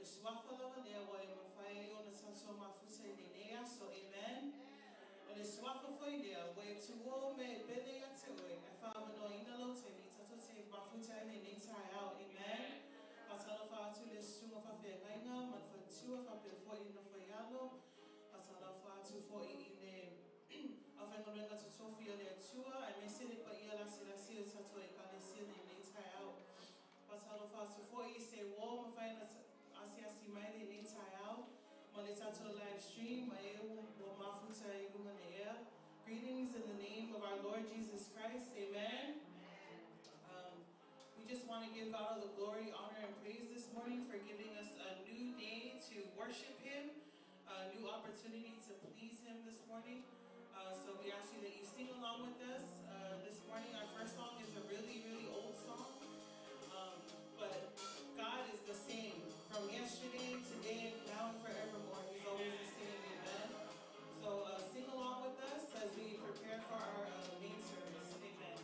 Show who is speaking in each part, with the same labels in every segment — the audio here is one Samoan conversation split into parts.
Speaker 1: Le suafa lava lea ua e mafai ai ona tatou mafuta i lenei aso. Amen. O le suafa foi lea ua e tuua mea e pele ia te oe, ae faaavanoaina lou taimi tatou te mafuta ai lenei taeao. Amen. Faatalofa atu i le susuga faafeagaiga ma le faletua faapea foi i le nofoaialo. Faatalofa atu foi i le aufaigaluega totofi a le Atua, aemaise le paia lasilasi o le tatou Ekalesia i lenei taeao. Faatalofa atu foi i se uo ua mafai ona asiasi mai lenei taeao ma le tatou live stream ma e ua mafuta i luga le ea. Greetings in the name of our Lord Jesus Christ. Amen. We just want to give God all the glory, honor, and praise this morning for giving us a new day to worship Him, a new opportunity to please Him this morning. So we ask you that you sing along with us this morning. Our first song is a really, really old song. But God is the same from yesterday, today, now, and forevermore. He's always the same. Amen. So sing along with us as we prepare for our main service. Amen.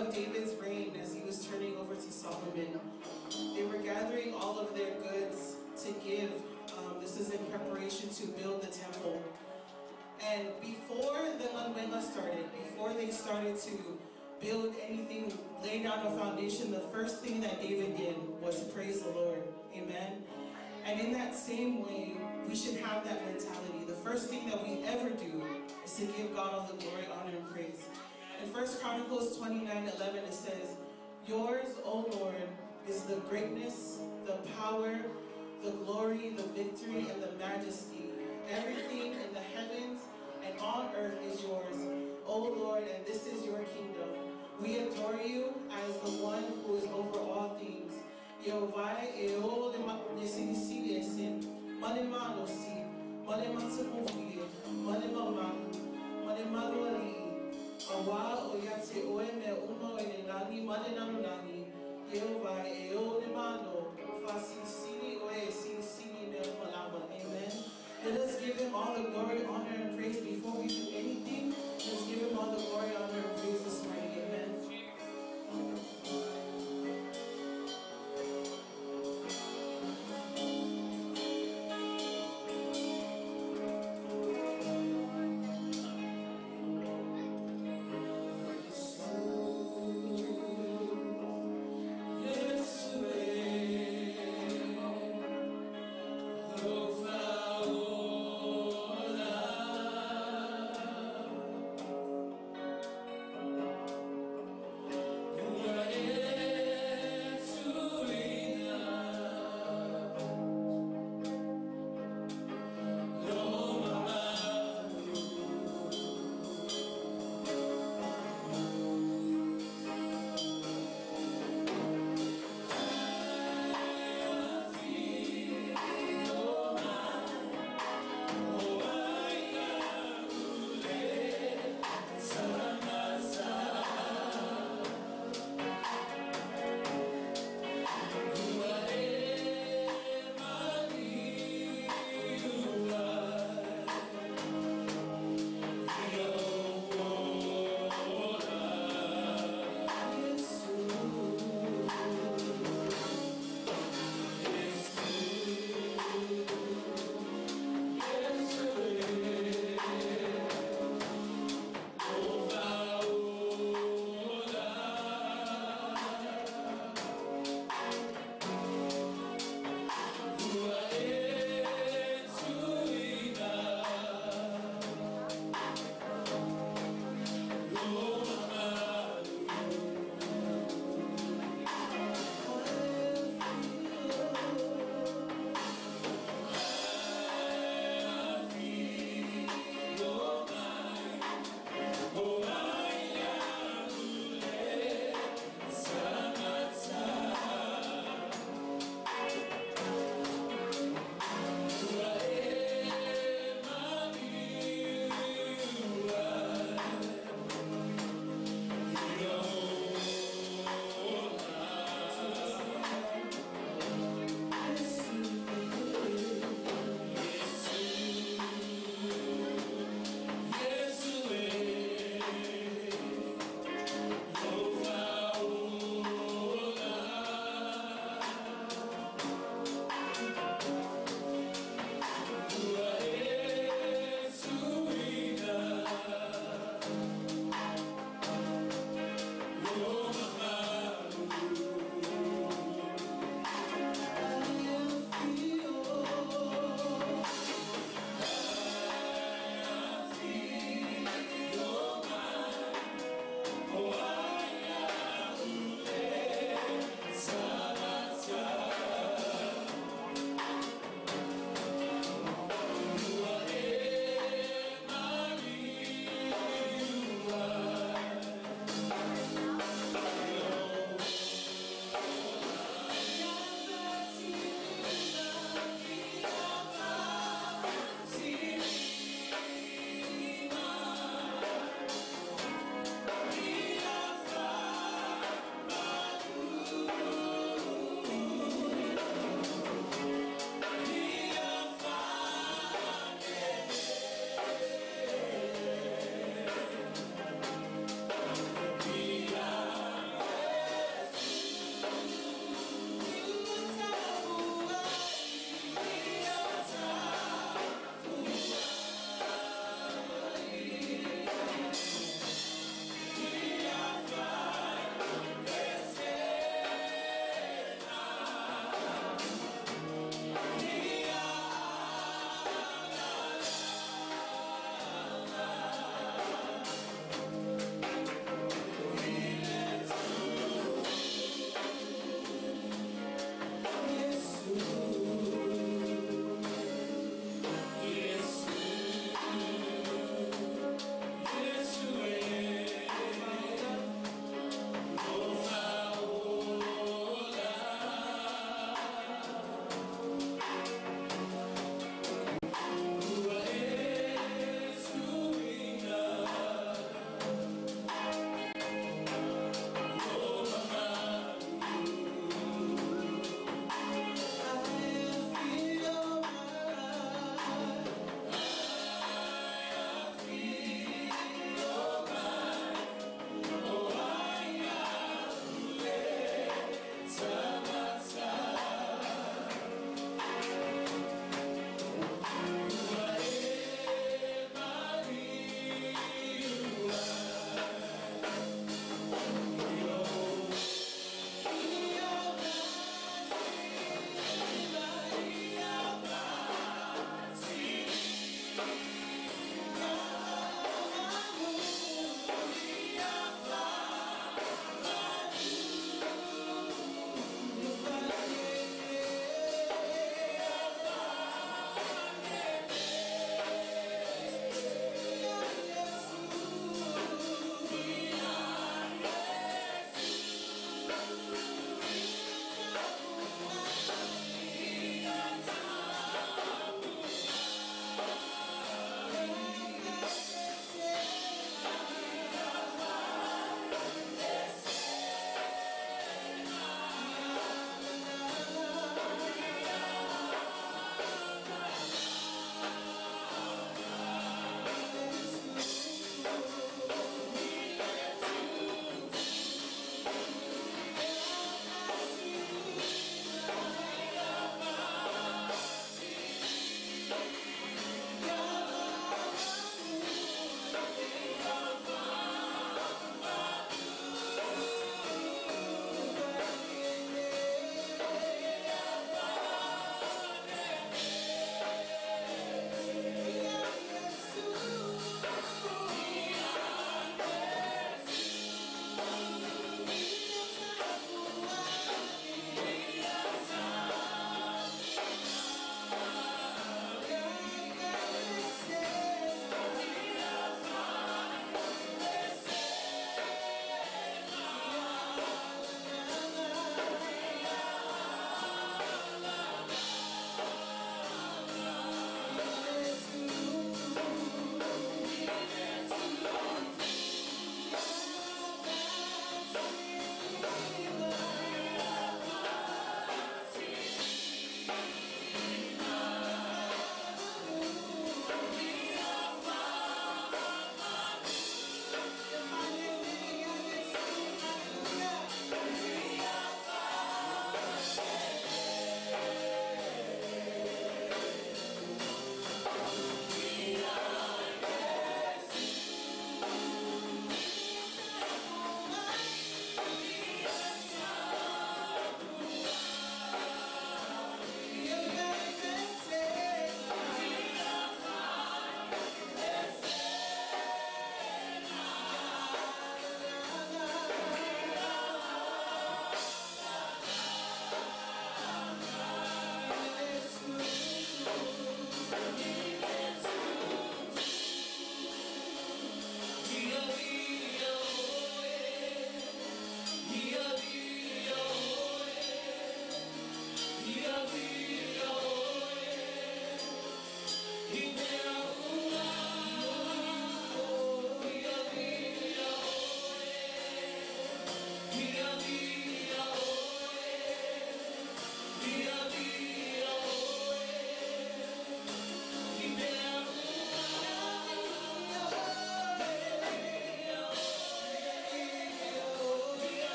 Speaker 1: of David's reign, as he was turning over to Solomon, they were gathering all of their goods to give. This is in preparation to build the temple. And before the Galuega started, before they started to build anything, lay down a foundation, the first thing that David did was praise the Lord. Amen. And in that same way, we should have that mentality. The first thing that we ever do is to give God all the glory, honor, and praise. In 1 Chronicles 29:11, it says, "Yours, O Lord, is the greatness, the power, the glory, the victory, and the majesty. Everything in the heavens and on earth is yours, O Lord, and this is your kingdom. We adore you as the one who is over all things. Amen. Let us give him all the glory, honor, and praise before we do anything. Let's give him all the glory, honor, and praise this morning. Amen.
Speaker 2: Yes,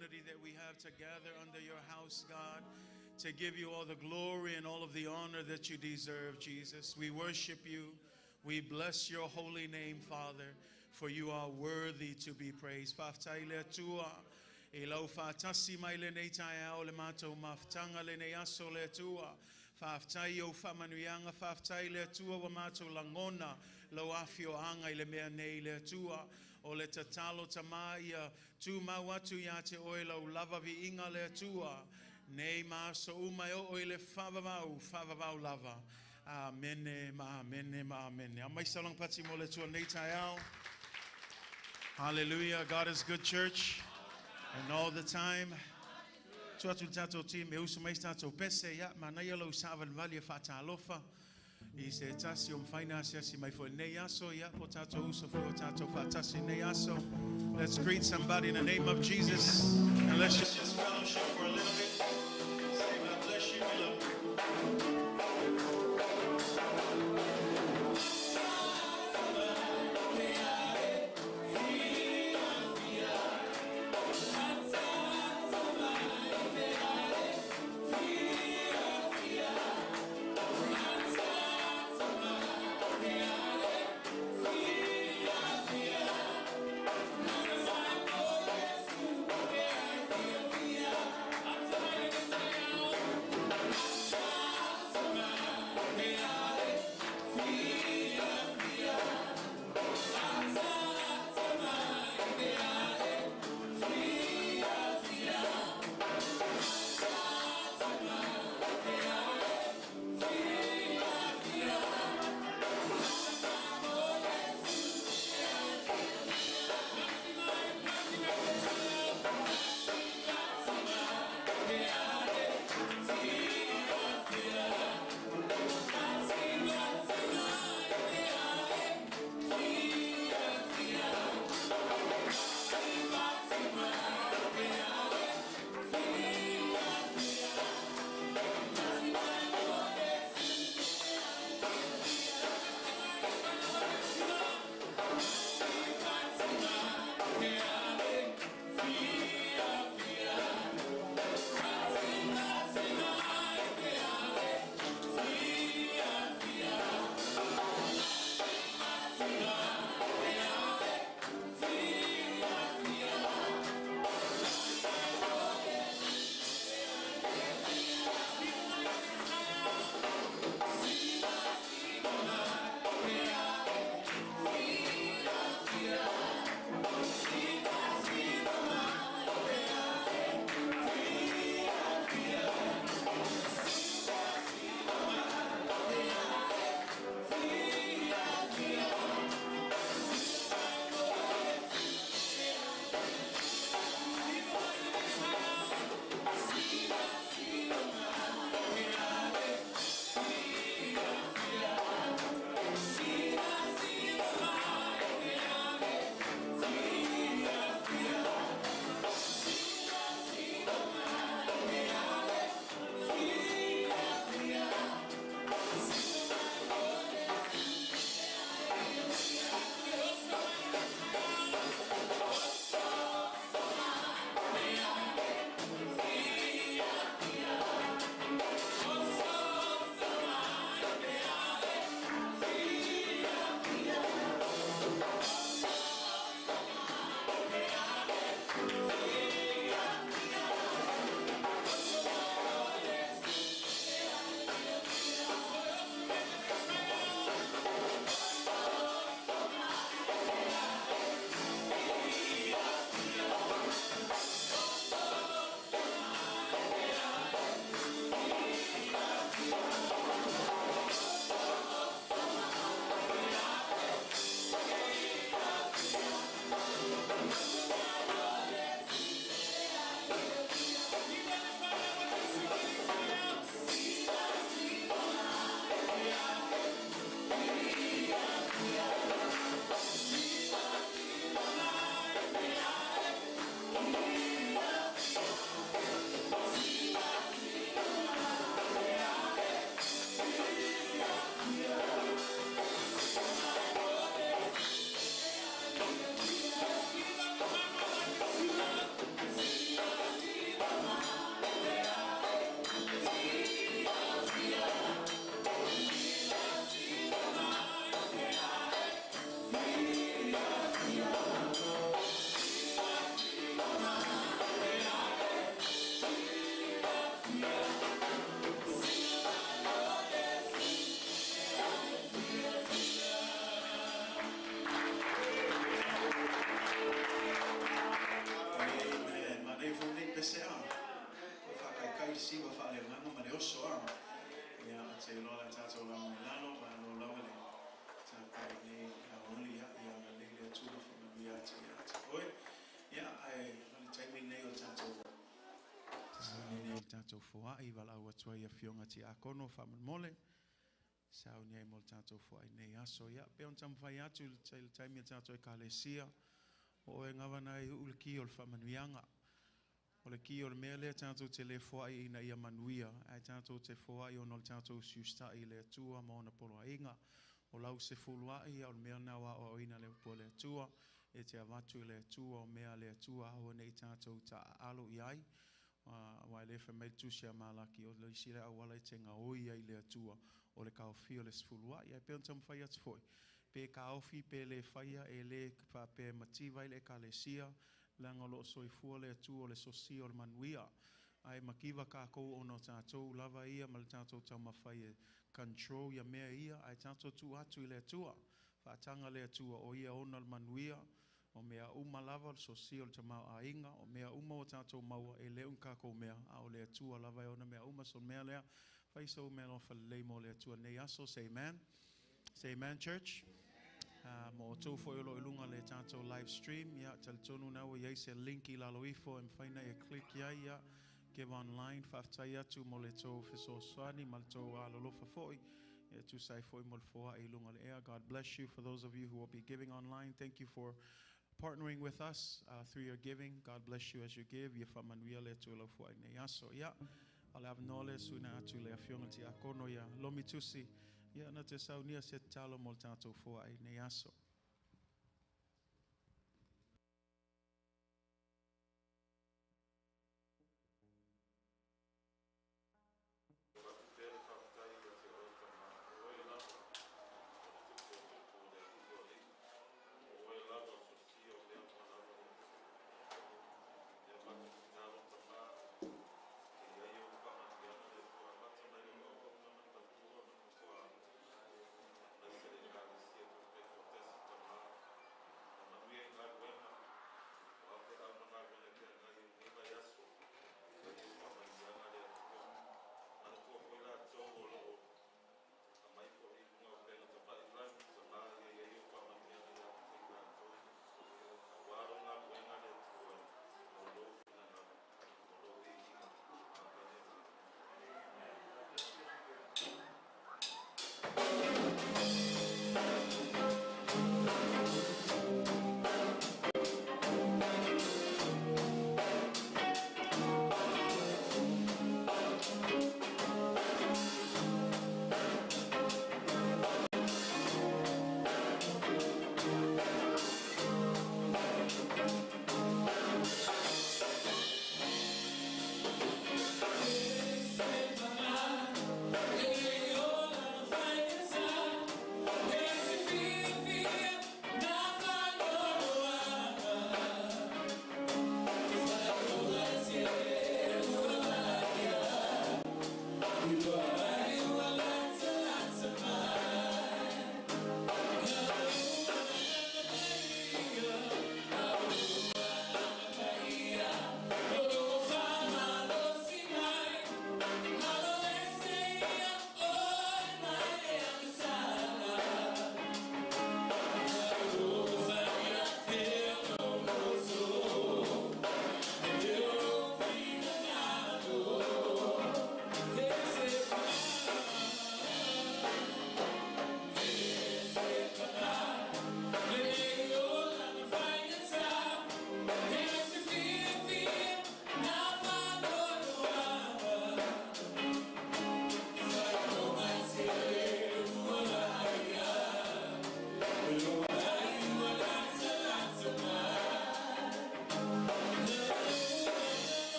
Speaker 2: opportunity that we have to gather under your house, God, to give you all the glory and all of the honor that you deserve, Jesus. We worship you. We bless your holy name, Father, for you are worthy to be praised. Faafetai le Atua, i lau faatasi mai lenei taeao le matou mafutaga lenei aso le Atua. Faafetai i ou faamanuiaga, faafetai le Atua ua matou lagona lau afioaga i le mea nei le Atua. O le tatalo tamā ia tumau atu ia te oe lau lava viiga le Atua. Nei ma aso uma e oo i le faavavau, faavavau lava. Amene ma amene ma amene. Aumai sau lagapati mo le Atua nei taeao. Hallelujah. God is good, church. And all the time. Tu atu le tātou team e usu mai se tātou pese, ia, manaia lau sāvalivali e faatalofa. I se tasi o mawhaina asiasi mai foi nei aso, ia, po tātou uso foi o tātou faatasi nei aso. Let's greet somebody in the name of Jesus. And let's just fellowship for a little bit. Say, God bless you. We love you.
Speaker 3: Yeah.
Speaker 2: Tatou foai, valaau atu ai afioga tiakono faamolemole sauni ai mo le tatou foai nei aso. Ia, pe ona taumafai atu i le taimi o tatou ekalesia, o oe gavana ai uu le ki o le faamanuiaga. O le ki o le mea lea tatou te le foai ina ia manuia, ae tatou te foai ona o le tatou usiusitai i le Atua ma ona poloaiga. O lau sefuluai, o le mea na o aoaoina le upu a le Atua, e te avatu i le Atua o mea a le Atua aua nei tatou taaalo i ai. Aua e le fai mai le tusi a Malaki, o le isi le auala e te gaoi ai le Atua, o le kaofia o le sefuluai. Ae pei ona taumafai atu foi, pe kaofi pe le faia, e le faapea mativa ai le ekalesia, leaga o lo o soifua le Atua o le sosia o le manuia. Ae mativa kākou ona o tatou lava ia ma le tatou taumafai e control ia mea ia, ae tatou tuu atu i le Atua. Faataga le Atua o ia ona le manuia, o mea uma lava o le sosia o le tamaoaiga, o mea uma o tatou maua, e le o ni kākou mea, a o le Atua lava e ona mea uma. So mea lea, fai sou mea alofa lelei mo le Atua nei aso. Say amen. Say amen, church. Mo outou foi o lo o i luga le tatou live stream, ia, talitonu na ua iai se link i lalo ifo e mafai na ia click iai, ia, give online. Faafetai atu mo le tou fesoasoani ma le tou alolofa foi. E tusa ai foi mo le foai i luga le ea. God bless you for those of you who will be giving online. Thank you for partnering with us through your giving. God bless you as you give. Ia faamanuia le Atua lau foai nei aso. Ia, o le avanoa le suina atu le afioga tiakono ia Lomi Tusi. Ia, na te saunia se tatalo mo le tatou foai nei aso.
Speaker 3: Avatu pea le faafetai ia te oe Tama, o oe lava o le tupu o tupu o le alii o alii, o oe lava o le sosia o mea uma lava le Atua. E avatu le tatalo Tama, e i ai ou faamanuiaga le Atua amata mai lou auauna ma le faletua ma le nofoaalo, aemaise le Ekalesia taufai toatasi.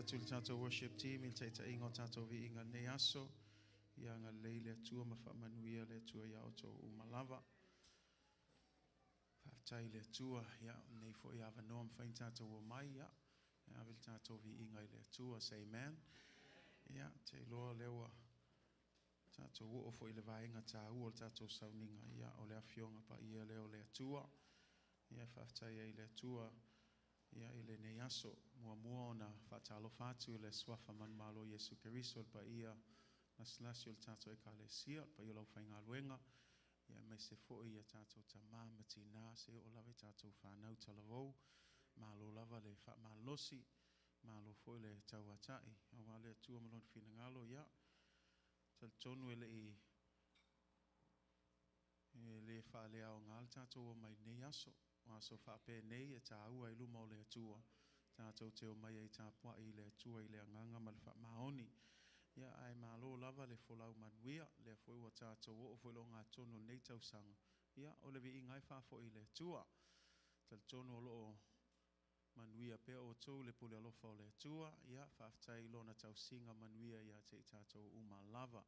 Speaker 2: Atu le tātou worship team i le taitaiga o tātou viiga nei aso. Ia agalelei le Atua ma faamanuia le Atua iā outou uma lava. Faafetai i le Atua, ia, nei foi avanoa mafai ona tatou omai, ia, e ave le tātou viiga i le Atua. Say amen. Ia, te iloa lea ua tātou oo foi i le vaega tāua o le tātou sauniga, ia, o le afioga paia lea o le Atua. Ia, faafetai ai i le Atua, ia, i lenei aso. Muamua ona faatalofa atu i le suafa manumalo Iesu Keriso, le paia lasilasi o le tātou ekalesia, le paia o le aufaigaluega, ia aemaise foi ia tātou tamā ma tinā, seia oo lava i tātou whānau talavou. Malo lava le faamalosi, malo foi le tauata'i, auā le Atua ma lona finagalo, ia, talitonu e le'i e le faaleaoga le tātou omai i lenei aso. O aso faapenei e tāua i luma o le Atua. Tātou te omai ai tapua'i i le Atua i le agaga ma le faamaoni. Ia, ae malo lava le folau manuia, lea foi ua tātou oo foi i le ogatotonu o lenei tausaga. Ia, o le viiga e faafoi i le Atua. Talitonu o loo manuia pea outou i le pule alofa o le Atua. Ia, faafetai i lona tausiga manuia ia te i tātou uma lava.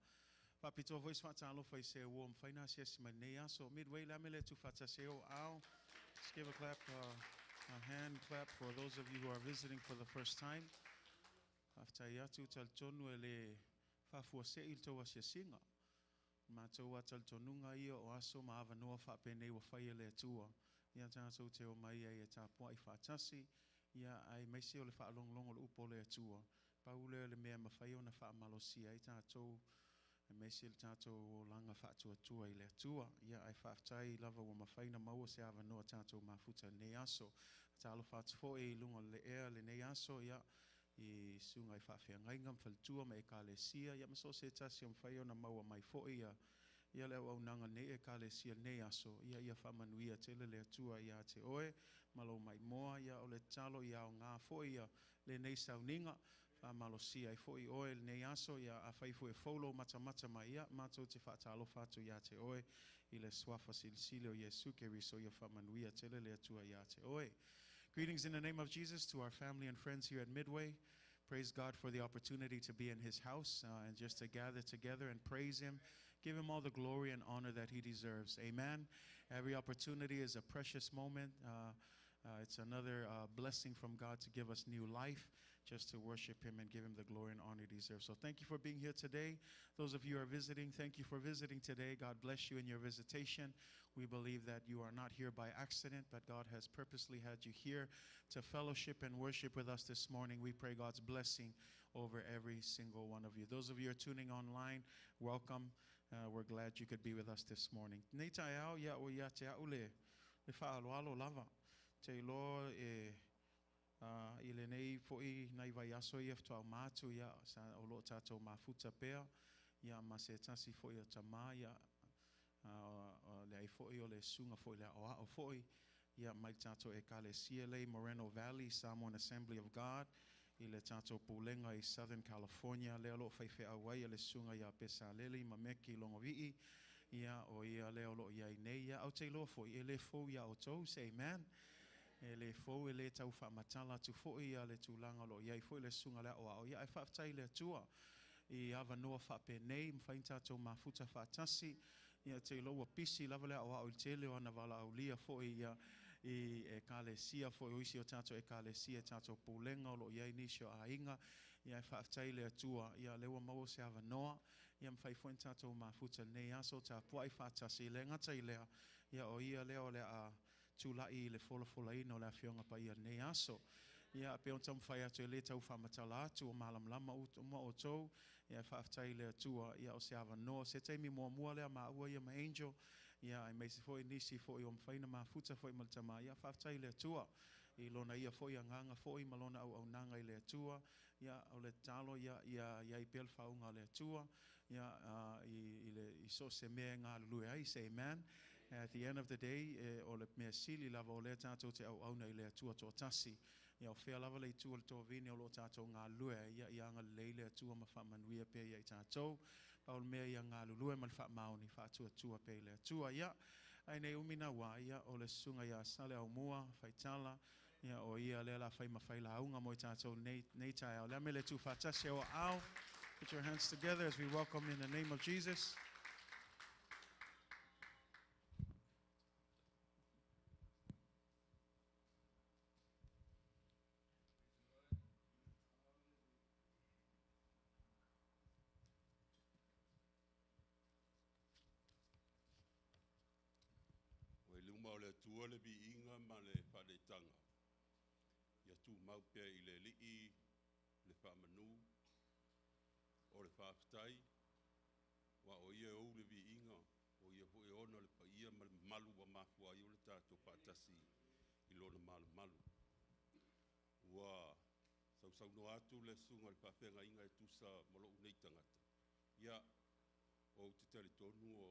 Speaker 2: Faapitoa foi se faatalofa i se ua mafai ona asiasi mai nei aso. Midway, le ame le tuufaatasi ai o ao. Let's give a clap, a hand clap for those of you who are visiting for the first time. Faafetai atu, talitonu e le faafuasei le tou asiasiga. Matou a talitonuga ia o aso ma avanoa faapenei ua fai e le Atua. Ia tātou te omai ai e tapua'i faatasi, ia aemaise o le faalogologo i le upu o le Atua. Pau lea o le mea e mafai ona faamalosia ai tātou, aemaise le tātou olaga faatuatua i le Atua. Ia ae faafetai lava ua mafai ona maua se avanoa tātou mafuta i lenei aso. Talofa atu foi i luga o le ea lenei aso, ia, i susuga i faafeagaiga ma faletua ma ekalesia, ia ma so o se tasi o mafai ona maua mai foi ia ia le auaunaga nei ekalesia nei aso, ia ia faamanuia tele le Atua ia te oe ma lou maimoa, ia o le tatalo ia aoga foi ia lenei sauniga faamalosia ai foi oe lenei aso, ia afai foi e fou lou matamata mai, ia matou te faatalofa atu ia te oe i le suafa silisili o Iesu Keriso, ia faamanuia tele le Atua ia te oe. Greetings in the name of Jesus to our family and friends here at Midway. Praise God for the opportunity to be in His house and just to gather together and praise Him. Give Him all the glory and honor that He deserves. Amen. Every opportunity is a precious moment. It's another blessing from God to give us new life, just to worship Him and give Him the glory and honor He deserves. So thank you for being here today. Those of you who are visiting, thank you for visiting today. God bless you in your visitation. We believe that you are not here by accident, but God has purposely had you here to fellowship and worship with us this morning. We pray God's blessing over every single one of you. Those of you who are tuning online, welcome. We're glad you could be with us this morning. Nei taeao, ia o ia te au le, le faaaloalo lava. Te iloa e i lenei foi nai vaiaso ia faatoa uma atu, ia sa o loo tātou mafuta pea, ia ma se tasi foi o tamā, ia le ai foi o le susuga foi le aoao foi, ia mai le tātou ekalesia lei Moreno Valley Samoan Assembly of God i le tātou pulega i Southern California lea o loo faifeau ai le susuga ia Pesaleli ma Meki Logovi'i, ia o ia lea o loo i ai nei, ia ou te iloa foi e le fou iā outou. Say amen. E le fou e le tau faamatala atu foi ia le tulaga o loo i ai foi le susuga le aoao, ia ae faafetai i le Atua i avanoa faapenei mafai ona tātou mafuta faatasi. Ia te iloa ua pisi lava le aoao i le tele o ana valaaulia foi ia i ekalesia foi o isi o tātou ekalesia tātou pulega o loo i ai nisi o aiga, ia e faafetai i le Atua, ia lea ua maua se avanoa, ia mafai foi ona tātou mafuta lenei aso tapuai faatasi le gata i lea, ia o ia lea o le a tula'i i le folafolaina o le afioga paia lenei aso. Ia pe ona taumafai atu e le tau faamatala atu o malamalama uma outou, ia e faafetai i le Atua, ia o se avanoa se taimi muamua lea maua ia ma Angel, ia aemaise foi nisi foi o mafai ona mafuta foi ma le tamā, ia faafetai i le Atua i lona ia foi agaga foi ma lona auaunaga i le Atua, ia o le tatalo ia ia i ai pea le faauga a le Atua, ia i le i so o se mea e galulue ai. Say amen. At the end of the day, e, o le mea sili lava o lea tātou te auauna i le Atua toatasi. Ia o fea lava le itu o le tovine o loo tātou galulue ai, ia ia agalelei le Atua ma faamanuia pea ia i tātou. Pau le mea ia galulue ma le faamaoni faatuatua pea i le Atua. Ia, ae nei umi naua, ia o le susuga ia Sale Aumua, Faitala, Ia o ia lea la fai ma fai lauga mo i tātou nei taeao. Le a mele tu whātasi o au. Put your hands together as we welcome in the name of Jesus.
Speaker 4: O i luma o le Atua le viiga ma le faaleitaga. Ia tumau pea i le Alii le faamanu o le faafetai, ua o ia e ou le viiga, o ia foi e ona le paia ma le mamalu ua mafua ai o le tatou faatasi i lona malumalu. Ua sausaunoa atu le susuga i le faafeagaiga e tusa ma lou nei tagata. Ia, ou te talitonu o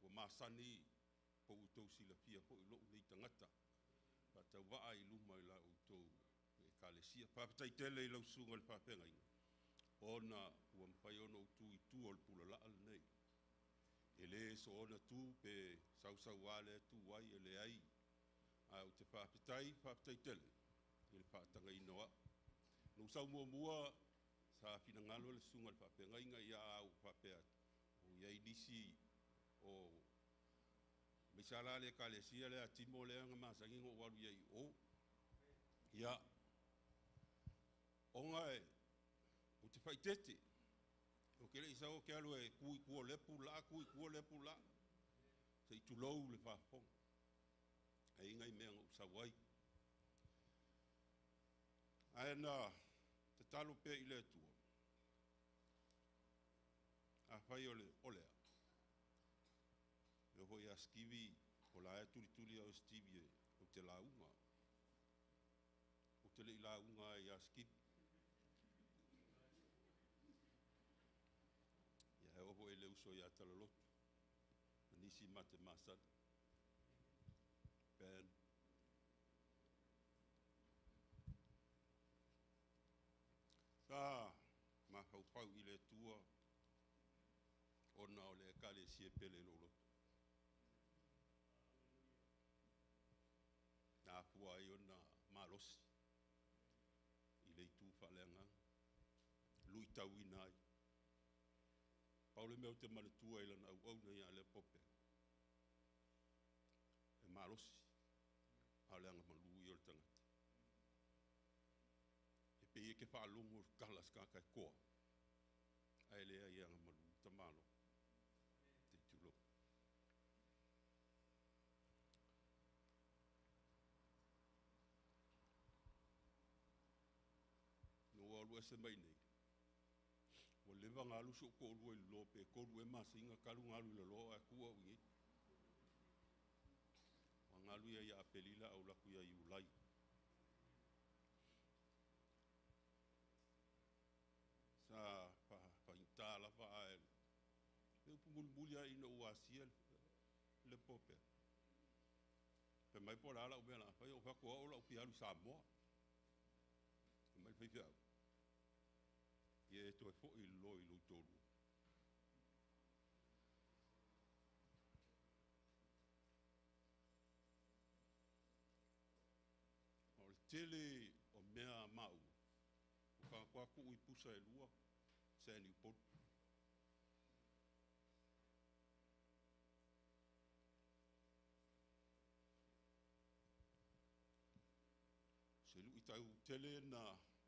Speaker 4: ua masani po ua outou silafia foi lou nei tagata faatauvaa i luma i la outou ekalesia. Faafetai tele i lau susuga i le faafeagaiga, ona ua mafai ona ou tu i tua o le pulalaa lenei. E le soona tu pe sausauā lea tu ai e leai, ae ou te faafetai, faafetai tele i le faatagaina o au. Na ou sau muamua sa finagalo le susuga i le faafeagaiga ia a ou faapea atu, ua i ai nisi o aemaise lava la le ekalesia lea a Timo lea na masani ona ou alu i ai i o. Ia, ona ou te faaeteete, ou te le i sau ou te alu e tu i tua o lea pulaa, tu i tua o lea pulaa, se i tulou le faafofoga. E i ai nai mea na ou sau ai. Ae na tatalo pea i le Atua, afai o le a, e oo foi ia Stevie, o la e tulituli au e Stevie ou te lauga. Ou te le i lauga lava ia Stevie. Ia e oo foi i le uso ia Talalotu, ma nisi ma te masani. Ben. Sa mafaufau i le Atua ona o le ekalesia e pele i lou loto. Na afua ai ona malosi i le itu faaleagaga, luitauina ai. Pau le mea ou te manatua i lana auauna ia Leapope, e malosi, a o le agamalu ia o le tagata. E pei e te faalogo i le tala a se tagata e toa, ae leai e agamalu tamalo. Te tulou. Na ou alu ese mai nei, ua leva ona alu si ou toalua i le lo pe 3 ea masina talu ona alu i le lo ae tu au i nei. Ua galu ia ia Aperila au alu atu ia Iulai. Sa faigata lava ae le upu mulimuli lava ina ua asia le popea. Fai mai po o le a lau mea o le a fai, ou fai atu o au o le a ou fia alu i Samoa. Fai mai le faifeau, ia e toe foi i le lo i lou toalua. O le tele o mea maua, ua tagata tuu i pusa e lua, saeni Upolu. Se lui tau tele na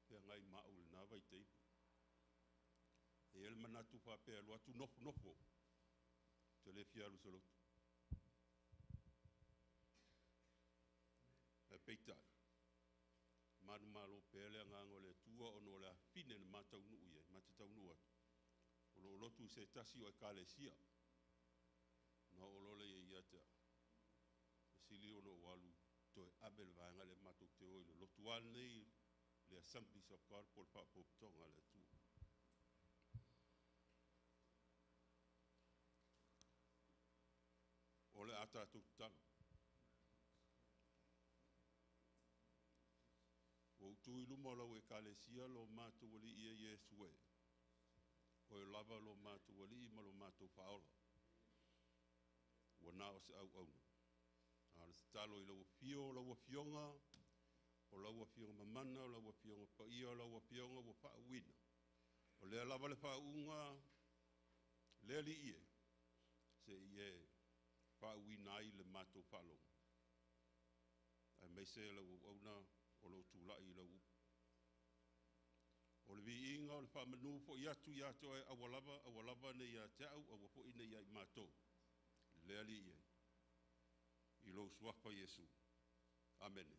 Speaker 4: feagai ma au i lena vaitaimi. E i ai le manatu faapea e alu atu nofo nofo, ou te le fia alu i se lotu. Ae peitai, manumalo pea le agaga o le Atua ona o le afine na ma taunuu i ai, ma te taunuu atu, o loo lotu i se tasi o ekalesia. Na oo loa lea ia te au, e sili ona ou alu toe ave le vaega lea matou te o i le lotu lava lenei, le Assemblies of God po o le Faapotopotoga a le Atua. O le a tatou tatalo. Ua ou tu i luma o lau ekalesia lo matou Alii e Iesu e. O e lava lo matou Alii ma lo matou faaola. Ua na o se auauna. A o le tatalo i lau afio, lau afioga, O lau afioga mamana, o lau afioga paia, o lau afioga ua faauuina. O lea lava le faauuga le Alii e, seia e faauuina ai le matou faalogo, aemaise lau auauna o lo o tulai i lau upu. O le viiga o le faamanu foi atu ia te oe, aua lava, aua lava ne i ia te au, aua foi ne i ia i matou, le Alii e, i lou suafa Iesu. Amene.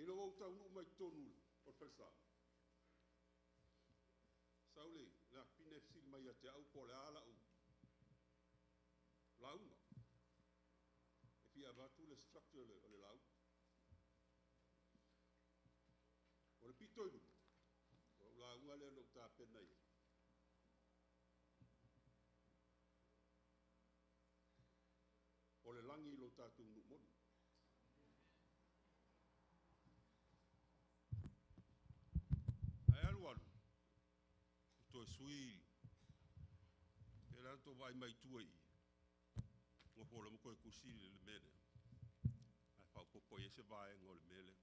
Speaker 4: Ina ua ou taunuu mai totonu o le falesa, sau le afafine fesili mai ia te au po o le a lau lauga. E fia avatu le structure o le lauga. O le pito i luma, o lau lauga lea na ou tapena i ai. O le lagi i lo tatou nuu moni. Ae alu alu, toe sui, e la tou vaai mai tua i i, nofo loa ma toe tusi le mea lea, ae faaopoopo i ai se vaega o le mea lea.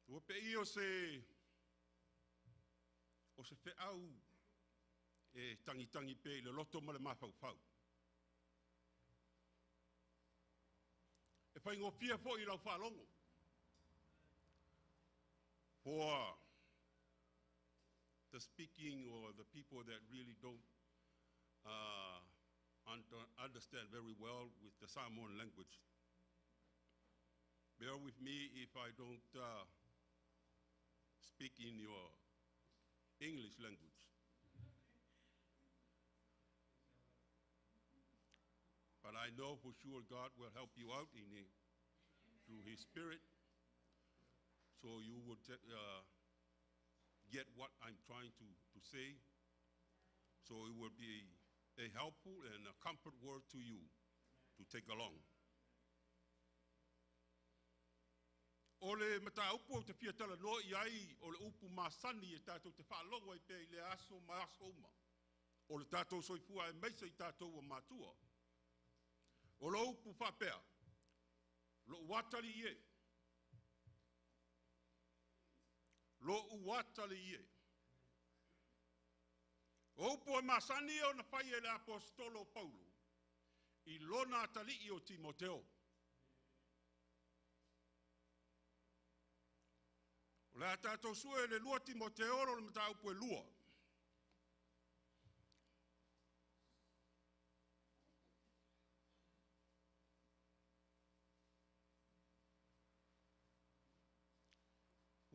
Speaker 4: Ua pei o se feau e tagitagi pea i le loto ma le mafaufau. E faigofie foi i lau faalogo. For the speaking or the people that really don't understand very well with the Samoan language, bear with me if I don't speak in your English language. But I know for sure God will help you out through His Spirit, so you would get what I'm trying to say. So it will be a helpful and a comfort word to you to take along. O le mataupu ou te fia talanoa i ai o le upu masani e tatou te faalogo ai pea i le aso ma aso uma. O le tatou soifua aemaise i tatou ua matua. O le upu faapea, lou atalii e, lou atalii e. O upu e masani ona fai e le aposetolo o Paulo, i lona atalii o Timoteo. O le a tatou sue le 2 Timoteo o le mataupu e 2.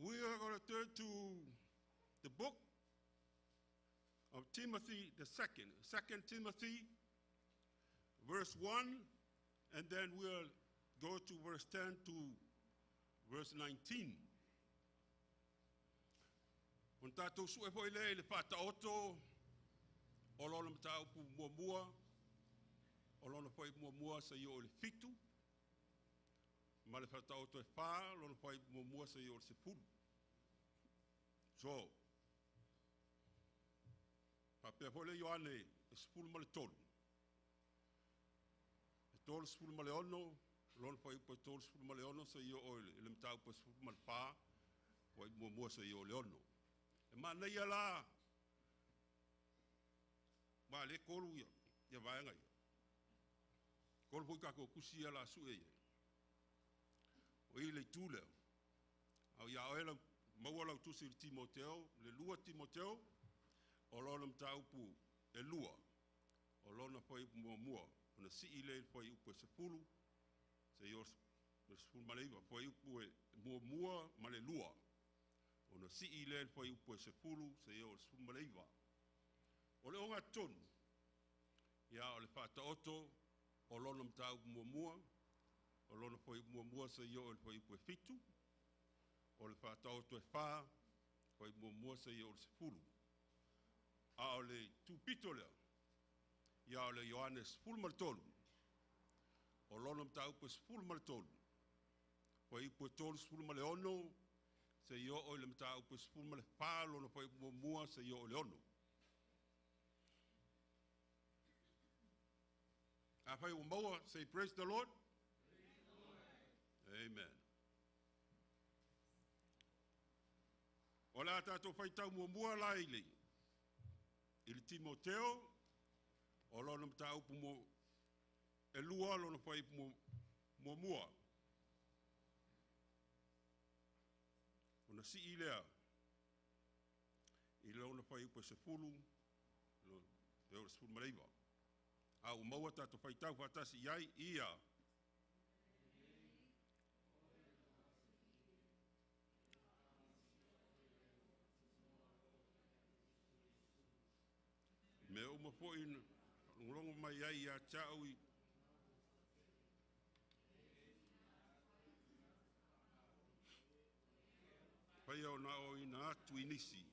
Speaker 4: We are going to turn to the book of Timothy the second, 2 Timothy, verse 1, and then we'll go to verse 10 to verse 19. Ona tatou sue foi lea i le faataoto o lona mataupu muamua, o lona foi muamua seia oo i le 7, ma le faataoto e 4, lona foi muamua seia oo i le 10. So, faapea foi le Ioane e 13. E 36, lona fuaiupu e 36 seia oo i le mataupu e 14, fuaiupu muamua seia oo i le 6. E manaia la, ma le 3 ia vaega ia. 3 foi tatou tusi ia la sue ia. O i le itu lea. Au ia oe lau, maua lau tusi i le Timoteo, le 2 Timoteo, o lona mataupu e 2, o lona fuaiupu muamua, ona sii lea i le fuaiupu e 10, seia oo i le 19, fuaiupu e muamua ma le 2, ona sii lea i le fuaiupu e 10, seia oo i le 19. O le ogatotonu, ia o le faataoto o lona mataupu muamua, o lona fuaiupu muamua seia oo i le fuaiupu e 7, o le faataoto e 4, fuaiupu muamua seia oo i le 10. A o le tupito lea, ia o le Ioane 13, o lona mataupu e 13, fuaiupu e 36 Seia oo i le mataupu 14 lona fuaiupu muamua seia oo i le 6. Afai ua maua, say praise the Lord. Amen. O le a tatou faitau muamua la i le Timoteo, o lona mataupu e 2 lona fuaiupu muamua. Ona sii lea i lona fuaiupu e 10 e oo i le 19. A ua maua tatou faitau faatasi i ai ia. Mea uma foi na faalogologo mai ai ia te au i faia ona aoaoina atu i nisi.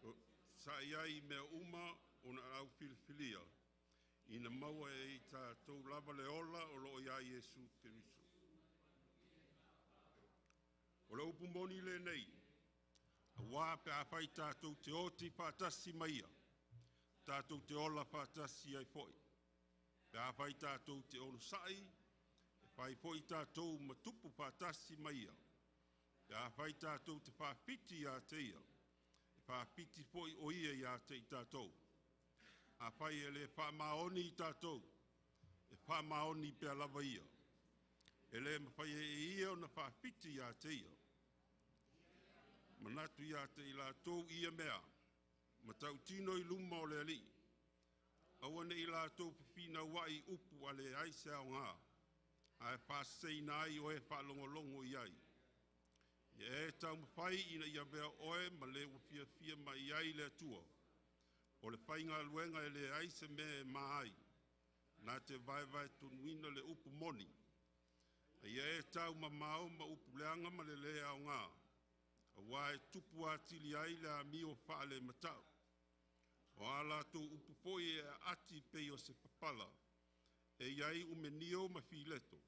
Speaker 4: O sa'i ai i mea uma o na au filifilia, ina maua e i tatou lava le ola o loo ia Iesu Keriso. O le upu moni lenei, auā pe afai tatou te oti faatasi ma Ia, tatou te ola faatasi ai foi. Pe afai tatou te onosai, e fai foi tatou ma tupu faatasi ma Ia. Pe afai tatou te faafiti ia te Ia, e faafiti foi o Ia ia te i tatou. Afai e le faamaoni i tatou, e faamaoni pea lava Ia. E le mafai e Ia ona faafiti ia te Ia. Manatu ia te i latou ia mea, matautino i luma o le Alii, aua ne i latou fefinauai i upu a leai se aoga, ae faaseseina ai o e faalogologo i ai. Ia e taumafai ina ia avea oe ma le ua fiafia mai i ai le Atua. O le faigaluega e leai se mea e ma ai, na te vaevaetonuina le upu moni. A ia e taumamao ma upu leaga ma le le aoga, auā e tupu atili ai le amio faalemata'u. O a latou upu foi e aati pei o se papala e i ai Umenio ma Fileto,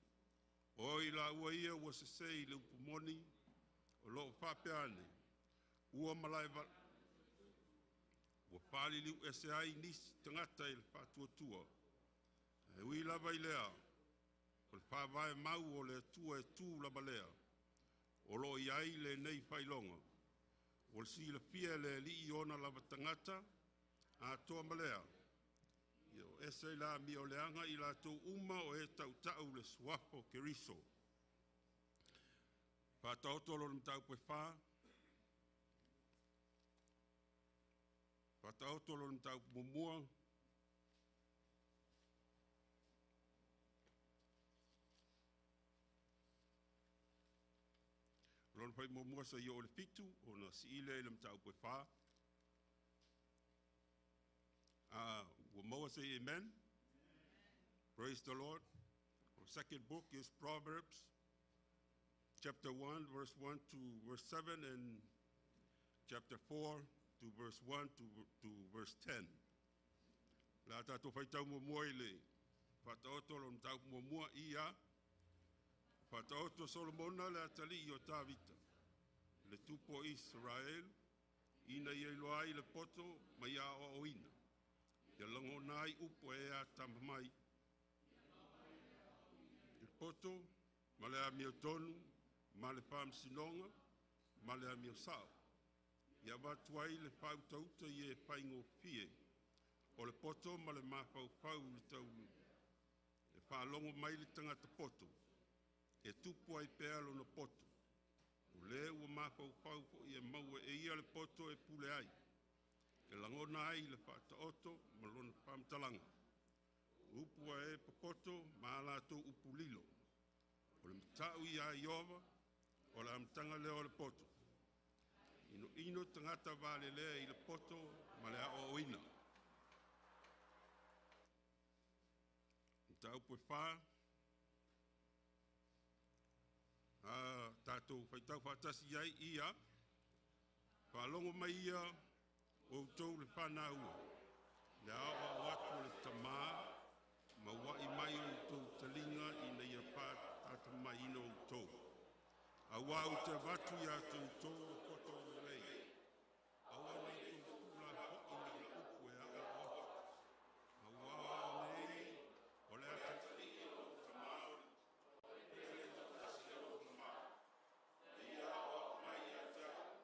Speaker 4: o i laua ia ua sese i le upu moni, o lo o faapea ane, ua ua faaliliuese ai nisi tagata e le faatuatua. Ae ui lava i lea, o le faavae mau o le Atua e tu lava lea, o lo o i ai lenei faailoga, ua silafia e le Alii ona lava tagata. Atoa ma lea, ia o ese i le amioleaga i latou uma o e tautau i le suafa o Keriso. Faataoto lona mataupu e 4, Faataoto lona mataupu muamua, lona fuaiupu muamua seia oo i le 7, ona sii lea i le mataupu e 4. A ua maua, say amen. Praise the Lord. Our second book is Proverbs, chapter 1, verse 1 to verse 7, and chapter 4 to verse 1 to verse 10. La tatou faitau muamua i le Faataoto lona mataupu muamua ia. Faataoto Solomona le atalii o Tavita, le tupu o Israel, ina ia iloa ai le poto ma ia aoaoina, ia lagona ai upu e atamamai, le poto ma le amiotonu ma le faamasinoga ma le amio sao. Ia avatu ai le faautauta i e faigofie o le poto ma le mafaufau i le taulu. E faalogo mai le tagata poto, e tupu ai pea lona poto. O le ua mafaufau foi e maua e ia le poto e pule ai, e lagona ai le faataoto ma lona faamatalaga. O upu a e popoto ma a latou upu lilo. O le mata'u ia Ieova, o le amataga lea o le poto. Inoino tagata valelea i le poto ma le aoaoina. Mataupu e 4, a tatou faitau faatasi ai ia. Faalogo mai ia outou le fanau, le aoao atu o le tamā, ma ua'i mai outou taliga ina ia faatamaiina outou. Auā ou te avatu iā te outou le poto lelei. Aua ne i tou tuulafoaina i upu e aoao atu. Auā o nei o le atalii o lou tamā o le pele toatasi a lou tamā. Na ia aoao mai ia te au,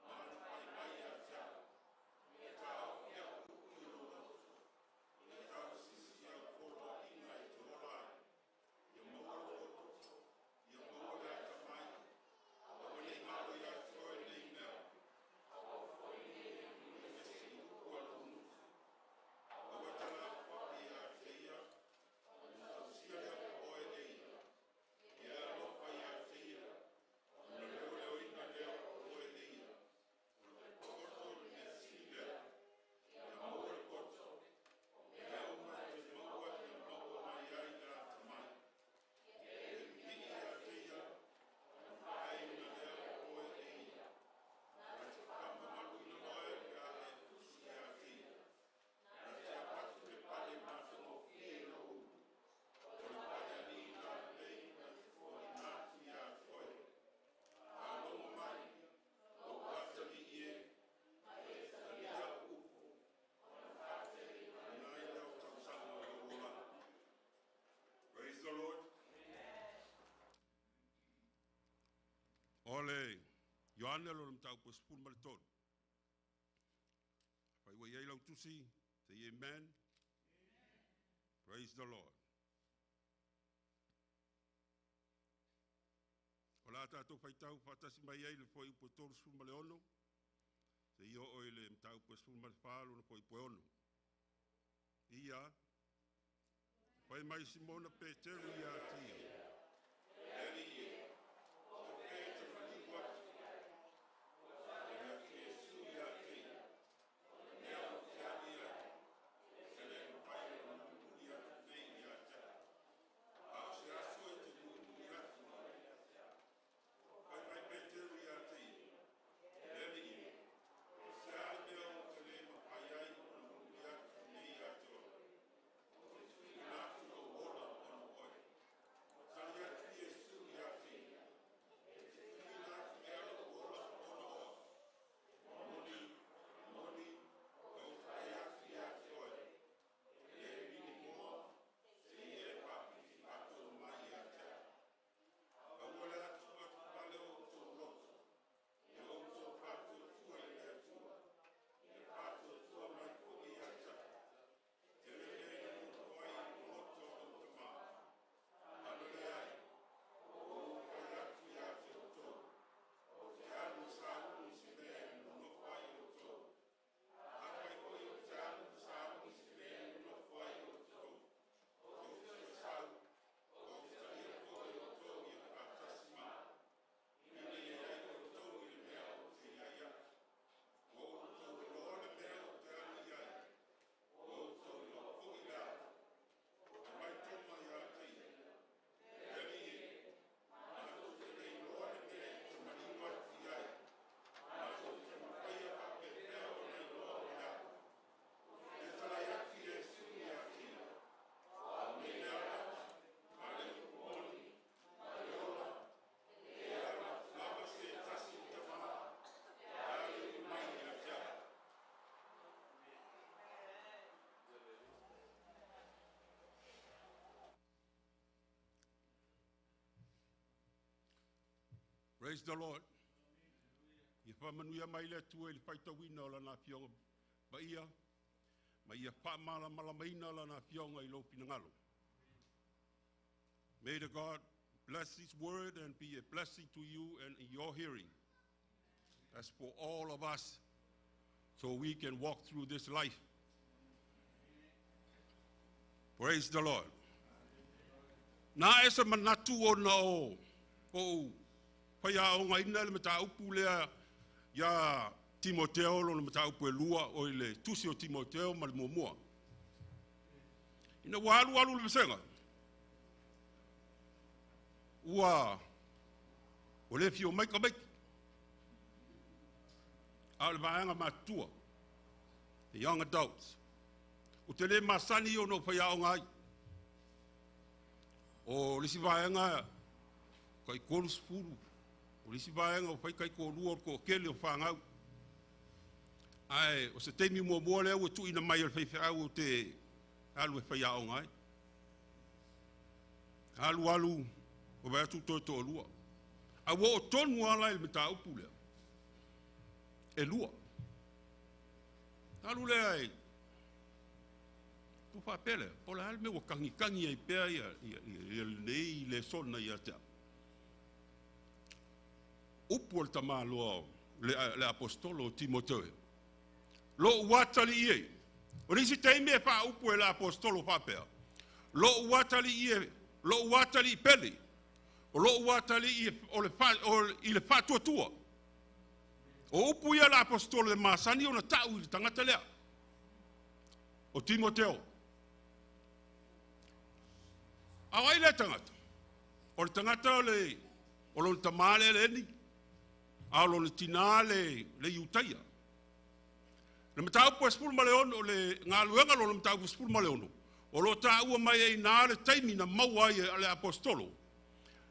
Speaker 4: ma na fai mai ia te au, “Ia taofi au upu i lou loto, ia tausisi au poloaiga e te ola ai. Ia maua le poto, ia maua le atamai, aua ne i galo ia te oe nei mea. Aemaise i upu a lou gutu. Aua e te lafoai ia te ia, ona tausia lea o oe e ia. Ia e alofa ia te ia, ona leoleoina lea o oe e ia. O le poto le mea sili lea. Ia maua le poto. O mea uma e te maua e maua mai ai le atamai. Ia e pipii ia te ia, ona faaeaina lea o oe e ia. Na te faamamaluina oe pe a e tusi ia te ia. Na te avatu le pale matagofie i lou ulu. O le pale alii lalelei na te foaina atu ia te oe. Faalogo mai, lou atalii e, ma e talia au upu. Ona ai lea o tausaga o lou olaga. Praise the Lord. O le Ioane lona mataupu e 13. Afai ua i ai lau tusi, say amen. Praise the Lord. O le a tatou faitau faatasi mai ai le fuaiupu e 36, seia oo i le mataupu e 14 lona fuaiupu e 6. Ia, fai mai Simona Peteru ia te ia, “E Alii e, o fea e te maliu atu?” Tali atu Iesu ia te ia, “O le mea ou te alu i ai, e te le mafai ona mulimuli atu nei ia te au. A o se aso e te mulimuli atu ai.” Fai mai Peteru ia te ia, “E Alii e, o se a le mea ou te le mafai ai ona mulimuli atu nei ia te oe? Ou te tuuina atu lou ola ona o oe.” Tali atu Iesu ia te ia, “E te tuuina atu ea lou ola ona o au? E moni, e moni, ou te fai atu ia te oe, e te le vili moa, seia e faapiti faatonu mai ia te au. Aua le atuatuvale o outou loto. Ia outou faatuatua i le Atua. Ia faatuatua mai foi ia te au. Tele mea e nonofo ai i le maota o lou tamā. A na leai, ua ou fai atu ia te outou, ou te alu e sauni se mea e nonofo ai outou. Afai foi ou te alu ma sauni se mea e nonofo ai outou, ou te toe sau, ou te talia foi outou ia faatasi ma au, ina ia i ai outou i le mea ou te i ai au. Ua outou iloa le mea ou te alu i ai, ua outou iloa foi le ala.” Fai mai Toma ia te ia, “E Alii e, matou te le iloa le mea e te maliu atu i ai. Matou te mafaia faapefea ona iloa le ala?” Fetalai atu Iesu ia te ia, “O au nei le ala, ma le upu moni, ma le ola. E le alu atu lava se tasi i le Tamā, pe a le ui mai ia te au.” Praise the Lord. Ia faamanuia mai le Atua i le faitauina o lana afioga paia, ma ia faamalamalamaina lana afioga i lou finagalo. May the God bless His word and be a blessing to you and in your hearing. As for all of us, so we can walk through this life. Praise the Lord. Na e se manatu ona o o faiaogaina le mataupu lea ia Timoteo lona mataupu e 2 o i le tusi o Timoteo ma le muamua. Ina ua alu alu le vasega, ua le fio mai tamaiti. A o le vaega matutua, the young adults. O te le masani ona o faiaoga ai. O le isi vaega, tai 30. O le isi vaega ua fai taitoalua o le toatele o fanau. Ae o se taimi muamua lea ua tuuina mai e le faifeau ou te alu e faiaoga ai. Alu alu, ua vaai atu toe toalua. A ua oo tonu lava la i le mataupu lea, e lua. Alu lea i ua faapea lea, po o le a le mea ua tagitagi ai pea ia lenei lesona ia te au. Upu o le tamaloa le aposetolo o Timoteo, lou atalii e. O le isi taimi e faaupu e le aposetolo faapea, lou atalii e, lou atalii pele, o lou atalii i le faatuatua. O upu ia a le aposetolo e masani ona tau i le tagata lea, o Timoteo. A o ai lea tagata? O le tagata o lona tamā le Eleni, a o lona tinā le Iutaia. Le mataupu e 16, le galuega lona mataupu 16, o lo o taua mai ai i ina le taimi na maua ai e le aposetolo,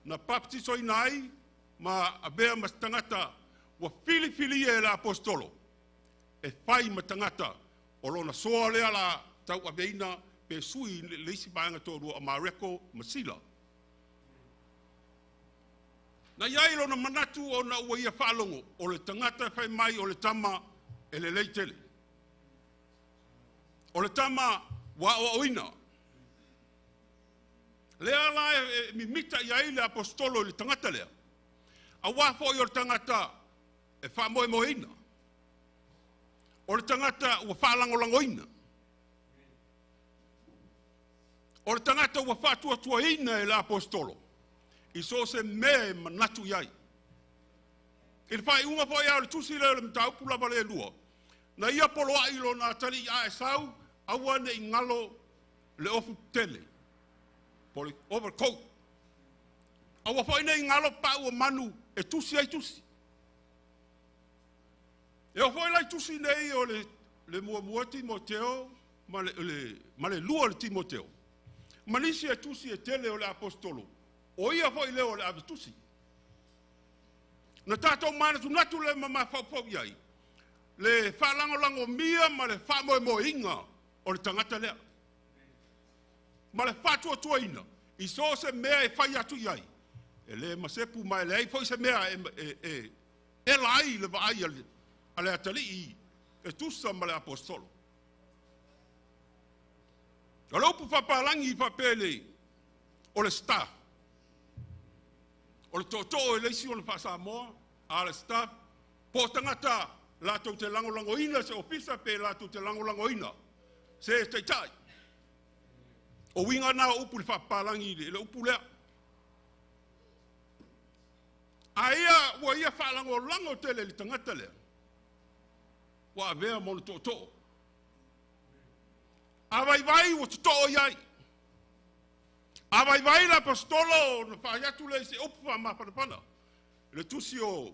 Speaker 4: na papatisoina ai ma avea ma se tagata ua filifilia e le aposetolo e fai ma tagata o lona soa lea la tauaveina pe sui le isi vaega toalua o Mareko ma Sila. Na i ai lona manatu ona ua ia faalogo o le tagata e fai mai o le tama e lelei tele. O le tama ua aoaoina. Lea la e mimita i ai le aposetolo i le tagata lea, aua foi o le tagata e faamoemoeina. O le tagata ua faalagolagoina. O le tagata ua faatuatuaina e le aposetolo i so o se mea e manatu i ai. I le faaiuga foi a o le tusi lea o le mataupu lava le lua, na ia poloai lona atalii a e sau, aua ne i galo le ofu tele, po o le overcoat. Aua foi ne i galo pau o manu e tusi ai tusi. E oo foi la i tusi nei o le muamua Timoteo ma le lua o le Timoteo, ma nisi e tusi e tele o le aposetolo, o ia foi lea o le ave tusi. Na tatou manatunatu le ma mafaufau i ai, le faalagolagomia ma le faamoemoeina o le tagata lea. Ma le faatuatuaina i so o se mea e fai atu i ai, e le masepu ma e leai foi se mea e ela ai le vaai a le atalii e tusa ma le aposetolo. O le upu faapalagi faapea o le staff, o le tootoo e le isi ona faa-Samoa, a le staff, po o tagata latou te lagolagoina se ofisa pe latou te lagolagoina se taitai. O uiga na o upu i le faapalagi i le upu lea. A ia ua ia faalagolago tele i le tagata lea, ua avea ma ona tootoo. A vaivai ua totoo i ai. A vaivai le aposetolo na fai atu lea i se upu faamafanafana. Le tusi o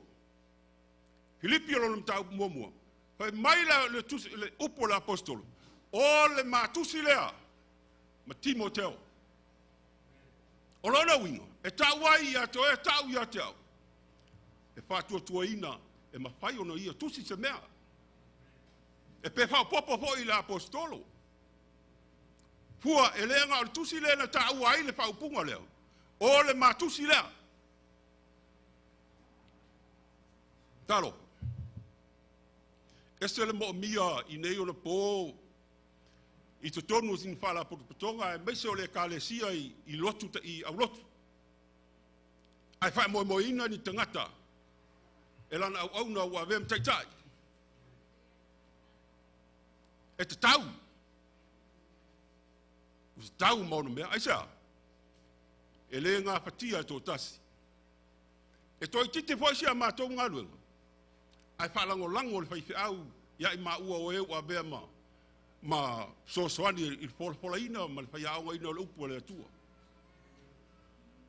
Speaker 4: Filipi o lona mataupu muamua. Fai mai le tusi, le upu o le aposetolo, o le matusi lea ma Timoteo. O lona uiga, e tau ai ia te oe, tau ia te au. E faatuatuaina, e mafai ona ia tusi se mea. E pe faaopoopo foi i le aposetolo. Fua e le na o le tusi lea na taua ai le faaupuga lea. O le matusi lea. Talo. Ese le moomia i nei ona po i totonu o sina faalapotopotoga aemaise o le ekalesia i lotu i aulotu. Ae faamoemoeina ni tagata e lana auauna ua avea ma taitai. E tatau. Ua tatau ma ona mea. Aisea? E le gafatia e toatasi. E toaitiiti foi si a matou galuega, ae faalagolago le faifeau ia i maua o e ua avea ma fesoasoani i le folafolaina ma le faiaogaina o le upu a le Atua.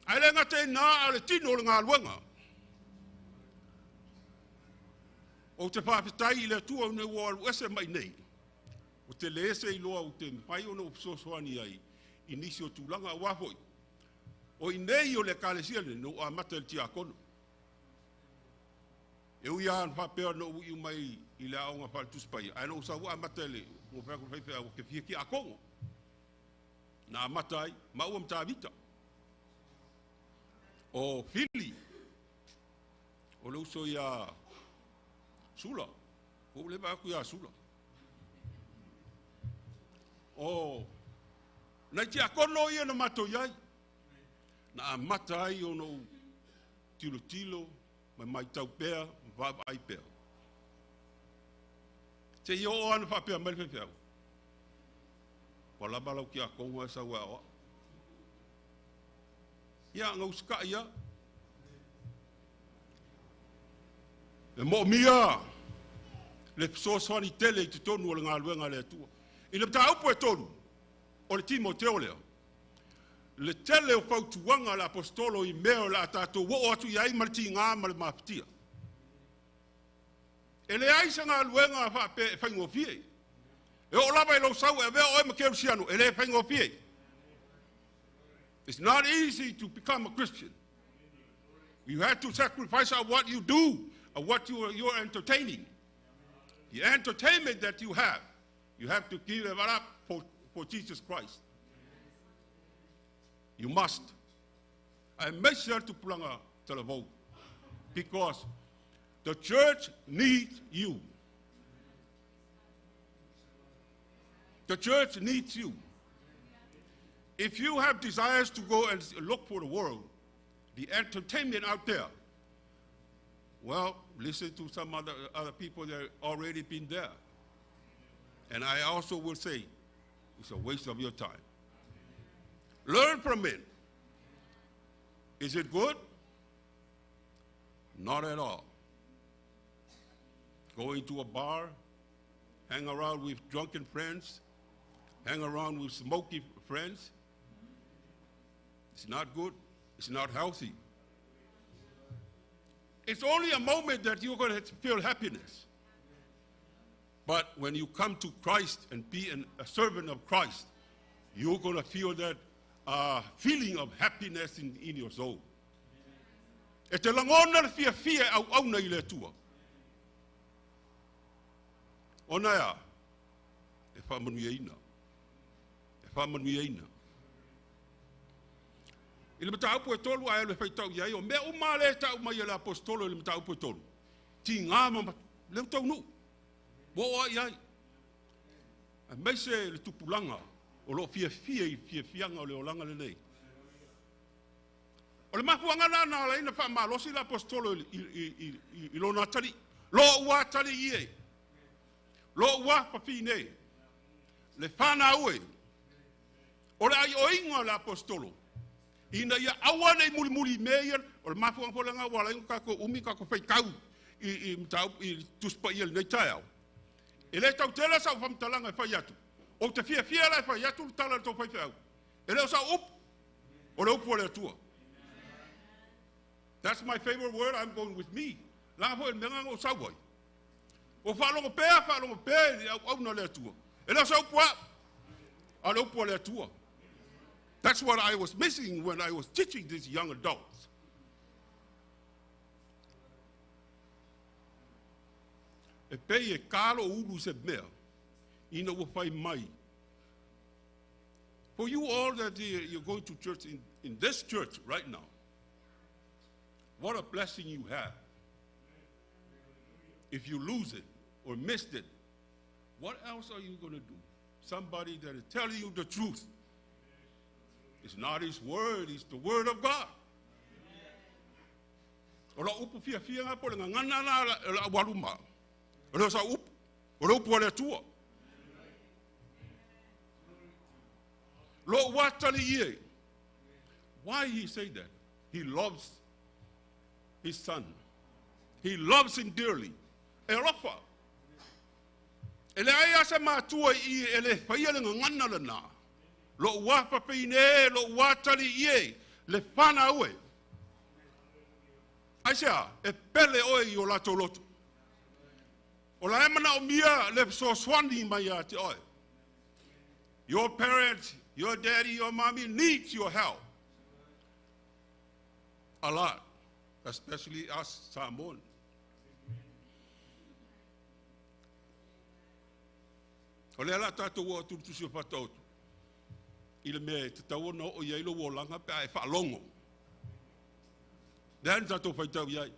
Speaker 4: Ae le gata i lena, a o le tino o le galuega. Ou te faafetai i le Atua ina ua alu ese mai nei, ua te le ese iloa ou te mafai ona ou fesoasoani ai i nisi o tulaga aua foi. O i nei o le ekalesia lenei, na ou amata i le tiakono. E ui lava na faapea na ou iu mai i le aoga faale-Tusi Paia, ae na ou sau amata i le ua fai atu le faifeau ou te fia tiakono. Na amata ai maua ma Tavita. O Fili, o le uso ia Sula, ua ou le vaai atu ia Sula. O nai tiakono ia na matou i ai, na amata ai ona ou tilotilo ma matau pea ma vaavaai pea. Seia oo lava ina faapea mai le faifeau, ua lava lau tiakono ae sau e aoao. Ia, na usitai lava. E moomia le fesoasoani tele i totonu o le galuega a le Atua. I le mataupu e tolu, o le Timoteo lea, le tele o fautuaga a le Aposetolo i mea o le a tatou oo atu i ai ma le tiga ma le mafatia. E leai se galuega faapea e faigofie. E oo lava i lou sau e avea oe ma kerisiano, e le faigofie. It's not easy to become a Christian. You have to sacrifice of what you do, of what you're entertaining. The entertainment that you have to give it up for Jesus Christ. You must. I make sure to pulanga talavou because the church needs you. The church needs you. If you have desires to go and look for the world, the entertainment out there, well, listen to some other people that have already been there. And I also will say, it's a waste of your time. Learn from it. Is it good? Not at all. Going to a bar, hang around with drunken friends, hang around with smoky friends. It's not good. It's not healthy. It's only a moment that you're going to feel happiness. But when you come to Christ and be a servant of Christ, you're going to feel that feeling of happiness in your soul. E te lagona le fiafia e auauna i le Atua. Ona ea, e faamanuiaina. E faamanuiaina. I le mataupu e tolu ae le faitau i ai, o mea uma le tau mai e le apostolo i le mataupu e tolu. Tiga ma leo taunuu. Ua oo ai ai. Aemaise le tupulaga o loo fiafia i fiafiaga o le olaga lenei. O le mafuaaga la na ala ai ona faamalosi le apostolo i lona atalii. Lou atalii e. Lou afafine. Le fanau e. O le aioiga o le apostolo. Ina ia aua nei mulimuli mea ia, o le mafuaaga foi lena ua ala ai ona tatou umi tatou faitau i mataupu i Tusi Paia i lenei taeao. E le tautele sau faamatalaga e fai atu. Ou te fiafia la e fai atu le tala a le tou faifeau. E le o sau upu, o le upu o le Atua. That's my favorite word. I'm going with me. Laga foi le mea na ou sau ai. O faalogo pea, faalogo pea i auauna le Atua. E le o se upu au, a le upu o le Atua. That's what I was missing when I was teaching these young adults. E pei e kalo ulu se mea, ina ua fai mai. For you all that you're going to church in this church right now, what a blessing you have. If you lose it or missed it, what else are you going to do? Somebody that is telling you the truth. It's not his word, it's the word of God. O la upu fiafia ngā po le ngangana la waluma. O le sa upu, o le upu o le Atua. Lo watali ie. Why he say that? He loves his son. He loves him dearly. E alofa. E le ai asa matua i e le whaia le ngangana le nā. Lo wapapine, lo watali ie, le whana ue. Ai sea, e pele oe i o latou loto. O la e mana o mia le fesoasoani mai ia te oe. Your parents, your daddy, your mommy needs your help. A lot, especially us Samoan. O lea la tatou o atu i le tusi o Faataoto, i le mea e tatau ona oo i ai lou olaga pe a e faalogo. Lea na tatou faitau i ai.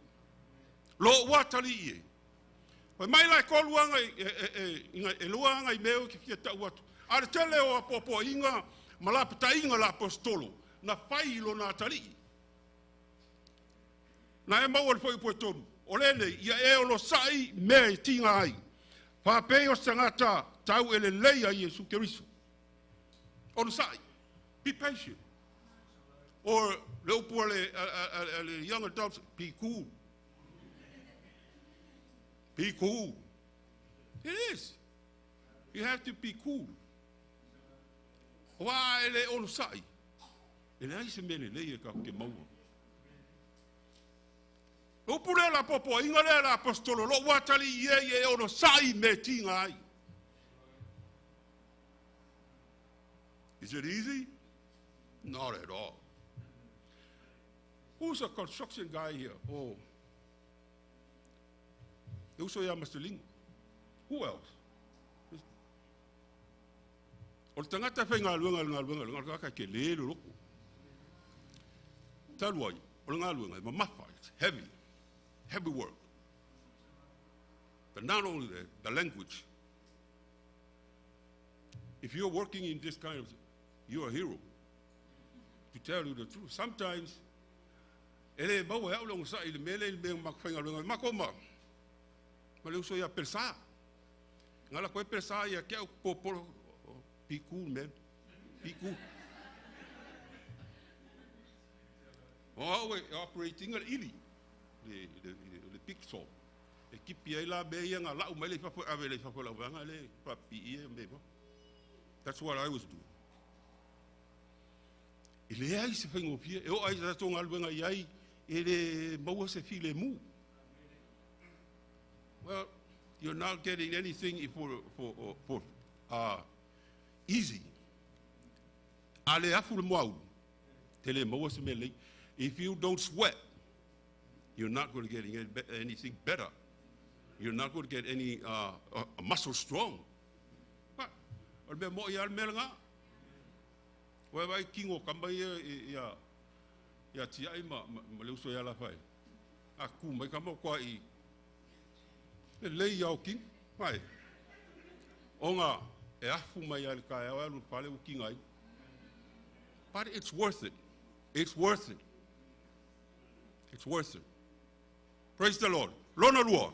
Speaker 4: Lo ua atalii e. Fai mai la e tolu aga e lua aga i mea e fia tau atu. A le tele o apoapoaiga ma lapataiga la aposetolo, na fai i lona atalii. Na e maua le fuaiupu e 3, o lenei, ia e olosai mea e tiga ai. Faapei o se tagata tau e lelei a Iesu Keriso. Olosai. Be patient. Or le upu a le young adults, be cool. Be cool. It is. You have to be cool. Wa e le olosai. E leai se mea lelei e ka ke maua. Upu lea la popo inga lea la apostolo lo watali ie e olosai me tinga ai. Is it easy? Not at all. Who's a construction guy here? Oh, uso ia Mr. Ling. Who else? O le tagata e faigaluega i le galuega, le galuega ke le le loko. Talu ai, o le galuega e mamafa, it's heavy, heavy work. But not only that, the language. If you're working in this kind of, you're a hero. To tell you the truth, sometimes, e le maua e au le ogasai i le mea lea i le mea o faigaluega. Mako ma, ma le uso ia Pelesa. Ngala koe Pelesa ia ke au popolo, be cool, man. Be cool. O au e operating le ili, le big saw. E kipi ai la mea ia ngā lau mai le fafo, ave le fafo lau vanga le papi ia me fa. That's what I was doing. E leai se faigofie, e o ai tatou galuega i ai, e le maua se file mu. Well, you're not getting anything for easy. A le afu le moau, te le maua se mea lei. If you don't sweat, you're not going to get anything better. You're not going to get any muscle strong. But, o le mea mo ia le mea ngā. Oe vai kingo kamba ia ia tiai ma le uso ia la fai. A ku mai kamba kwa i le lei au king. Vai. Onga e afu mai al ka e alu pale u kinga ai. But it's worth it. It's worth it. It's worth it. Praise the Lord. Lona lua.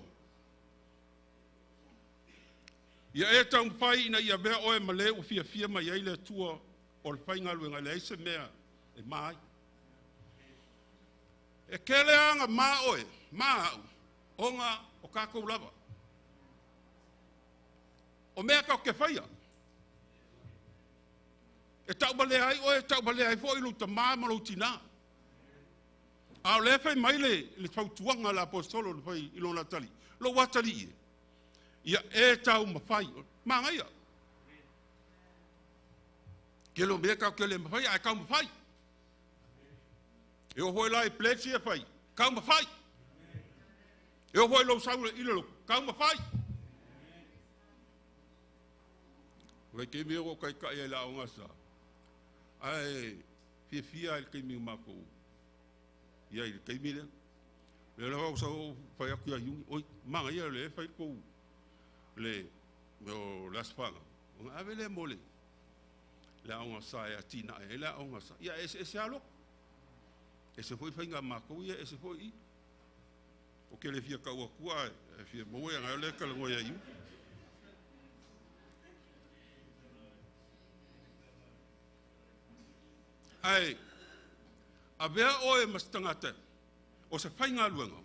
Speaker 4: Ia e taumafai ina ia mea oe ma le ua fiafia mai ai le Atua o le faigaluega leai se mea e mai. E kele anga ma oe, ma au, onga o kākou lava. O mea ka o ke whaia. E tau ai oe, e tau ai foi lo tamā ma lo tina. A o le whai mai le fautuanga le apostolo le whai i lona tali. Lo watali ie. Ia e tau mawhai. Maa ngaia. Ke lo mea kau ke le mawhai, ai kau mawhai. E o hoi lai pledge e whai, kau mawhai. E o hoi lau sau le ila lo, kau mawhai. Vai ke mea o kai kai e la o ngasa. Ai, fia fia ai le keimi mākou. Ia i le keimi lea. Le la wau sau whai aku ia yungi. Oi, manga ia le whai kou le o lasfanga. O ngā ave le mole. Le aonga sa e atina e le aonga sa. Ia e se alo. E se foi whainga mākou ia, e se foi i. O ke le fia kau akua e fia maua ia ngai le kalango ia iu. Ai, a vea oe ma se tagata, o se faigaluega,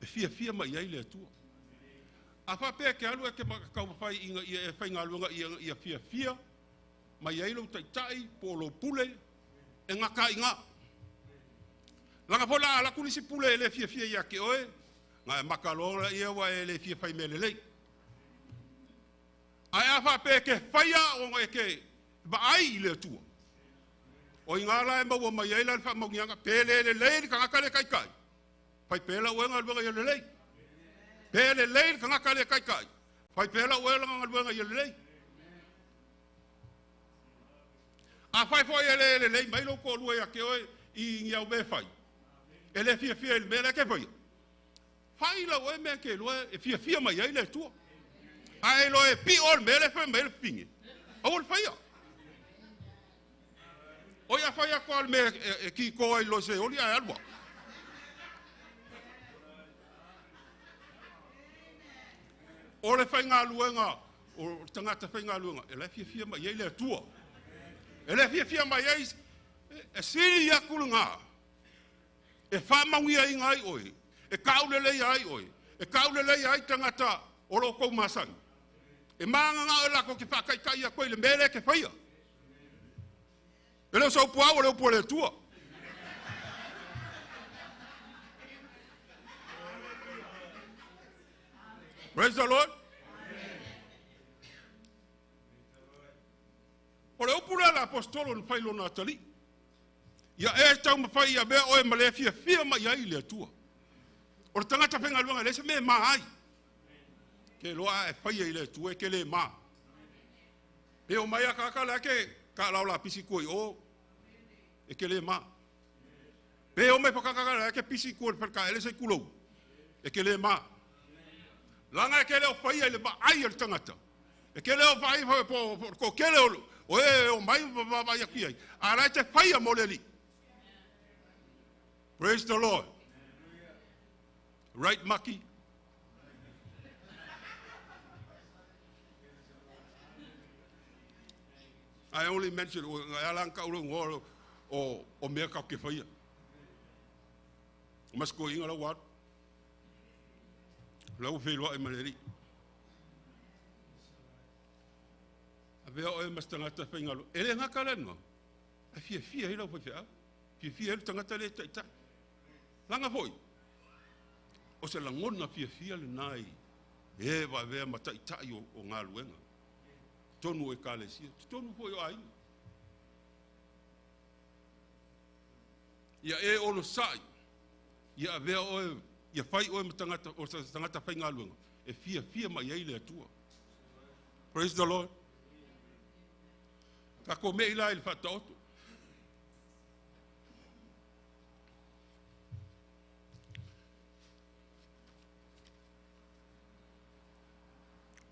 Speaker 4: e fiafia mai ai le Atua. A faapea ke alu e ke kaumafai inga ia e faigaluega ia fiafia, mai ai lou taitai, po o lou pule, e ngaka i ngā. Langa fola ala kulisi pule e le fiafia ia ke oe, ngā e makaloa ia wa e le fia fai mea lelei. Ai a faapea ke whaia o e ke vaai i le Atua. O i ngā la e maua mai ai la le whaamaungianga, pe le le lei le kangaka le kaikai. Fai pēla uenga luenga ia le lei. Pe le lei le kangaka le kaikai. Fai pea lau e langa ngaluenga ia lelei. A fai foi e le lelei mai lo ko lua ia ke oe i ngi au me fai. E le fia fia i le mea le ke fai. Fai lau e mea ke lua e fia fia mai ai le tua. A e lo e pi o le mea le fai mai le pinge. Au le fai. O ia fai a ko le mea e ki ko ai lo se oli a alua. O le fai ngā luenga, o tangata fai ngā luenga, e le fia fia mai ai le atua. E le fia fia mai ai, e sili ia kulunga. E whamangia i ngai oe, e kaulele ia ai oe, e kaulele ia ai tangata o lo kou masani. E maanga ngā o lako ke whakaikai a koe le mele ke whaia. E leo sau puau o leo pua le atua. Praise the Lord. O le upu lea le apostolo na whai lona atali. Ia e tau mawhai ia mea oe ma le fia fia mai ai le atua. O le tangata whenga luanga le se me ma ai. Ke loa e whai i le atua e ke le ma. Pe o mai a kaka le ake ka lau la pisi kua i o e ke le ma. Pe o mai pakaka le ake pisi kua le wharka ele se kulou e ke le ma. Langa e ke leo whai ai le ma ai le tangata. E ke leo whai whai po ko ke leo o e o mai wa ya ki ai. A lai te whai a moleli. Praise the Lord. Right, Maki? I only mentioned alang ka ulo ngo o mea ka ke whaia. Mas ko inga la wat. Lau whelua e maneri. A vea oe mas tangata whaingalo. E le ngaka le nga. A fia fia hila whai whea. Fia fia hila tangata le taitai. Langa foi. O se langona fia fia le nai. E wa vea mataitai o ngā luenga. Tonu e kalesia. Tonu foi o aina. Ia e ono sai. Ia vea oe. Ia whai oe matangata, o sa tangata whai ngā luenga. E fia fia mai ai le atua. Praise the Lord. Ka ko me ila i le whataoto.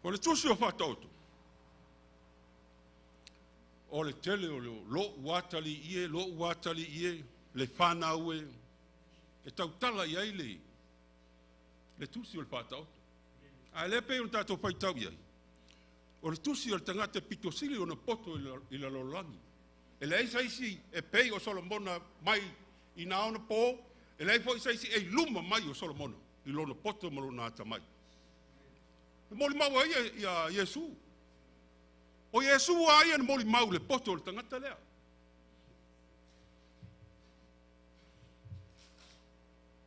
Speaker 4: O le tusi o whataoto. O le tele o le lo uatali ie, lo uatali ie, le whanau e, e tautala i ai le tusi o le whataoto. A le pe o tātou whaitau i ai. O le tusi o le tangata pitosili o na poto i la lololangi. E le eisa isi e pei o Solomona mai i nā ona pō, e le foi isa isi e luma mai o Solomona i lona poto ma lona ata mai. E moli mau ai ia Iesu. O Iesu a ia na moli mau le poto o le tangata lea.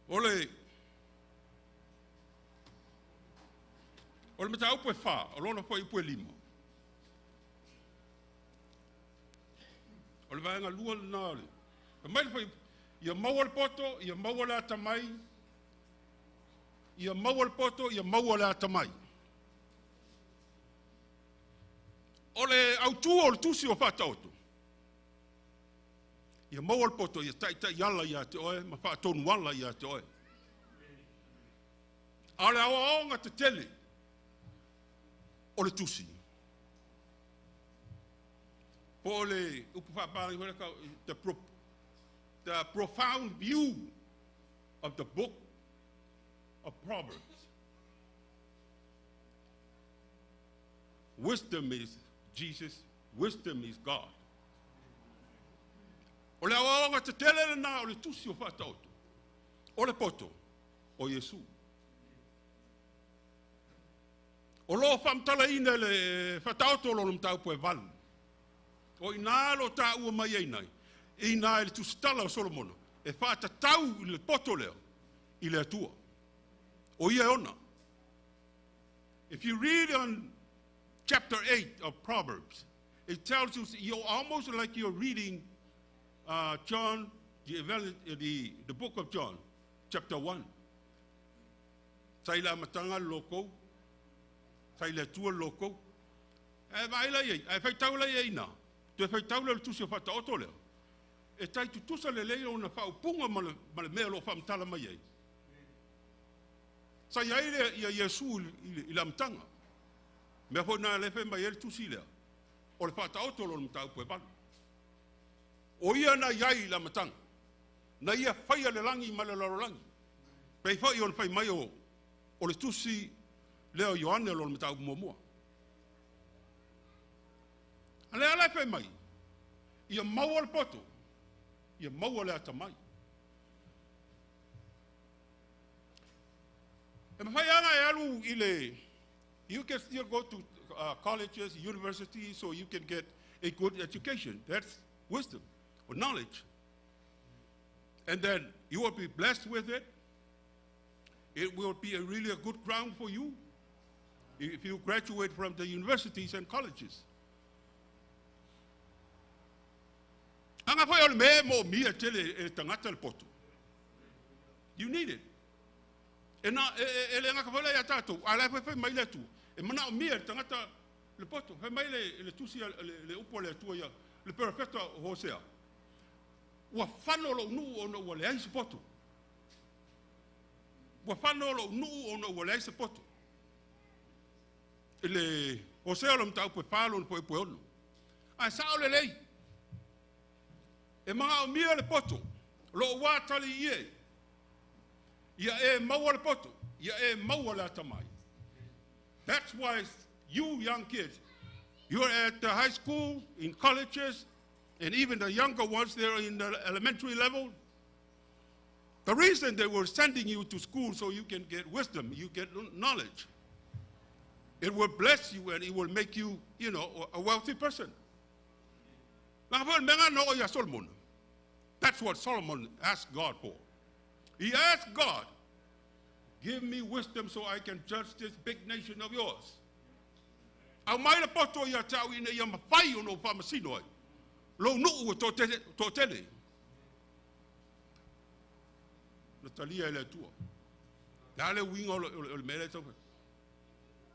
Speaker 4: O le mata upu e wha, o lona foi upu e lima. O le vaenga lua le nā le. E mai le foi, ia maua le poto, ia maua le atamai, ia maua le poto, ia maua le atamai. O le autua o le tusi o whataoto. Ia maua le poto, ia taitai ala ia te oe, ma whaatonu ala ia te oe. A le aoaonga te tele o le tusi. Po o le upu whaapāngi the profound view of the book of Proverbs. Wisdom is Jesus, wisdom is God. O le aoaonga te tele le nā o le tusi o whataoto. O le poto o Iesu. O lo whamtala ina le whataoto lo mtau e valu. O ina lo tā ua mai ei nei. Ina e le tusitala o Solomona. E whaatatau i le poto leo i le atua. O ia ona. If you read on chapter 8 of Proverbs, it tells you, you're almost like you're reading John, the book of John, chapter 1. Saila matanga loko. Sa i le Atua le lokou. Ae vaai la i ai, ae faitau la i ai i ina, toe faitau lea o le tusi o Faataoto lea, e tai tutusa lelei ona faaupuga ma le mea o lo o faamatala mai ai. Sa i ai le, ia Iesu i le amataga. Mea foi na le fai mai ai le tusi lea, o le Faataoto o le mataupu e 8. O ia na i ai i le amataga, na ia faia le lagi ma le lalolagi. Pei foi o le fai mai o le tusi lea o Ioane o le mataupu muamua. A lea la fai mai, ia maua le poto, ia maua le atamai. E mawhai anga e alu i le, you can still go to colleges, universities, so you can get a good education. That's wisdom or knowledge. And then you will be blessed with it. It will be a really a good ground for you if you graduate from the universities and colleges. Anga foi o le mea mo mia tele e tangata le poto. You need it. E na e le ngaka foi ia tātou, a la foi mai le atu. E mana o mia le tangata le poto, foi mai le tusi le upo le atu ia, le perfecto Hosea. Ua whano lo nuu ona ua leai se poto. Ua whano lo nuu ona ua leai se poto. Le Hosea lo mtau pe whalo na po e ono. Ai sao le lei. E mga o mia le poto, lo ua tali ie. Ia e maua le poto, ia e maua le atamai. That's why you young kids, you're at the high school, in colleges, and even the younger ones, they're in the elementary level. The reason they were sending you to school so you can get wisdom, you get knowledge. It will bless you and it will make you, you know, a wealthy person. That's what Solomon asked God for. He asked God, give me wisdom so I can judge this big nation of yours. Au mai le poto ia tau ina ia mawhai o no whamasino ai. Lo nuu e tō tele. Na talia e le atua. Le ale uinga o le mele tau.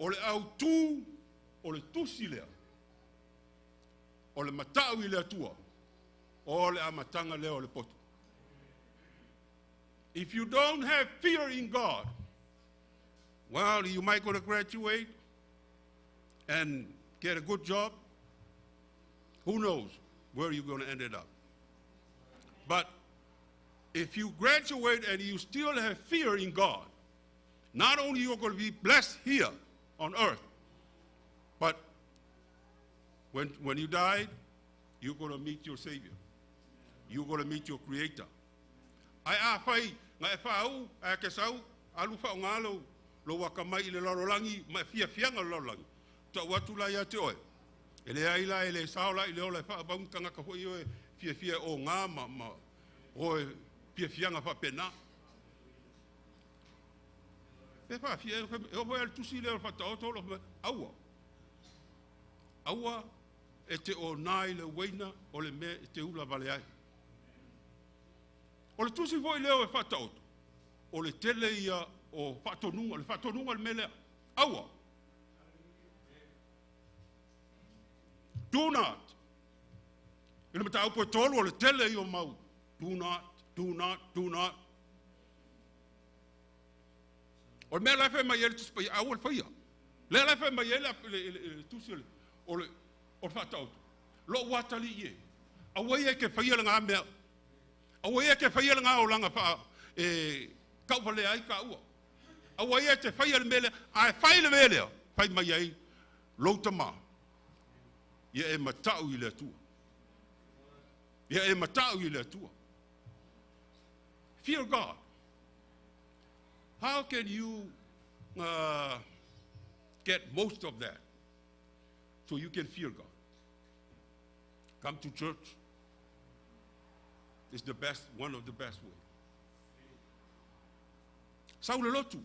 Speaker 4: O le au tū, o le tusi lea. O le matau i le atua. O le amatanga lea o le poto. If you don't have fear in God, well, you might go to graduate and get a good job. Who knows where you're going to end it up. But if you graduate and you still have fear in God, not only you're going to be blessed here on earth, but when you die, you're going to meet your Savior. You're going to meet your Creator. Ai a whai, ngai whaau, ai ke sau, alu whao ngā lo waka mai i le lalolangi, mai fia fianga le lalolangi. Ta watu la ia te oe. E le ai la, e le sao la, i le ola e wha baun tangaka hoi oe, fia fia o ngā ma oe fia fianga wha pena. Pe wha fia, e oho e al tusi le o whataoto, lo aua. Aua e te o nai le weina o le mea e te ula vale ai. O le tusi foi leo e whataoto, o le tele ia o whaatonunga, le whaatonunga le melea. Aua. Do not. I le mata upo e tolu o le tele ia o mau. Do not, do not, do not. O le mea lai whai mai ele tusi pai, aua le whaia. Le lai whai mai ele le tusi o le whataoto. Lo watali ie. Aua ia ke whaia le ngā mea. Aua ia ke whaia le ngā o langa wha e kauwhale ai ka ua. Aua ia te whaia le mele, a e whai le mele, whai mai ai, lau tama. Ia e matau i le atua. Ia e matau i le atua. Fear God. How can you get most of that so you can fear God? Come to church. It's the best, one of the best ways. Sau le lotu.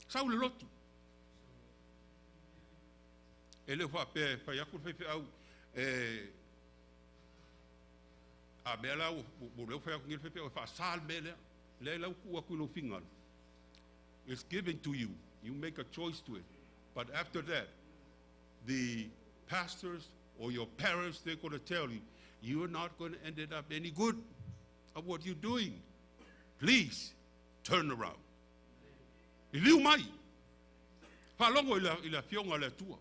Speaker 4: Sau le lotu. E le wha pe, whai aku whai whai au, e, a mea la, o leo whai aku ngi whai whai, wha sal mea lea, lea lau ku aku lau fingal. It's given to you. You make a choice to it. But after that, the pastors or your parents, they're going to tell you, you're not going to end it up any good of what you're doing. Please turn around. I liu mai. Whaalongo i la fionga le atua.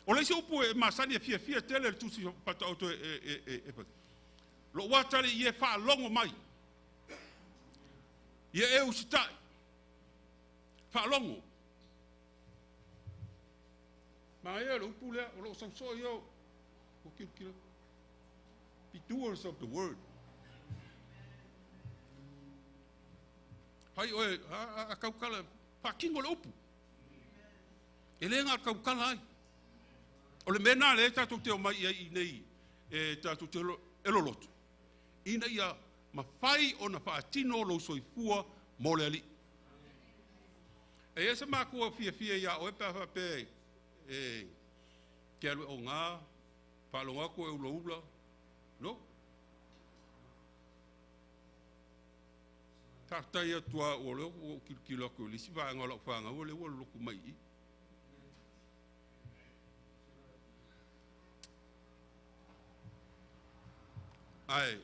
Speaker 4: O le isi upu e masani e fia fia tele le tusi pata auto e. Lo watali i e whaalongo mai. Ia e usitai. Whaalongo. Ma ia le upu lea, o lo sauso ia o kilo kilo. Be doers of the word. Hai oe, a kaukala, whakingo le upu. E le ngā kaukala ai. O le mea le tātou te o mai ia i nei, e tātou te e loloto. Ina ia mawhai o na whaatino lo soifua mō le ali. E esa mākua fia fia ia oe pe awha pe e ke alu o ngā, whaalonga ko e ula ula. No. Tātai atua o leo o kilokilo aku lisi vaanga o lau whanga o leo o loku mai i. Ai,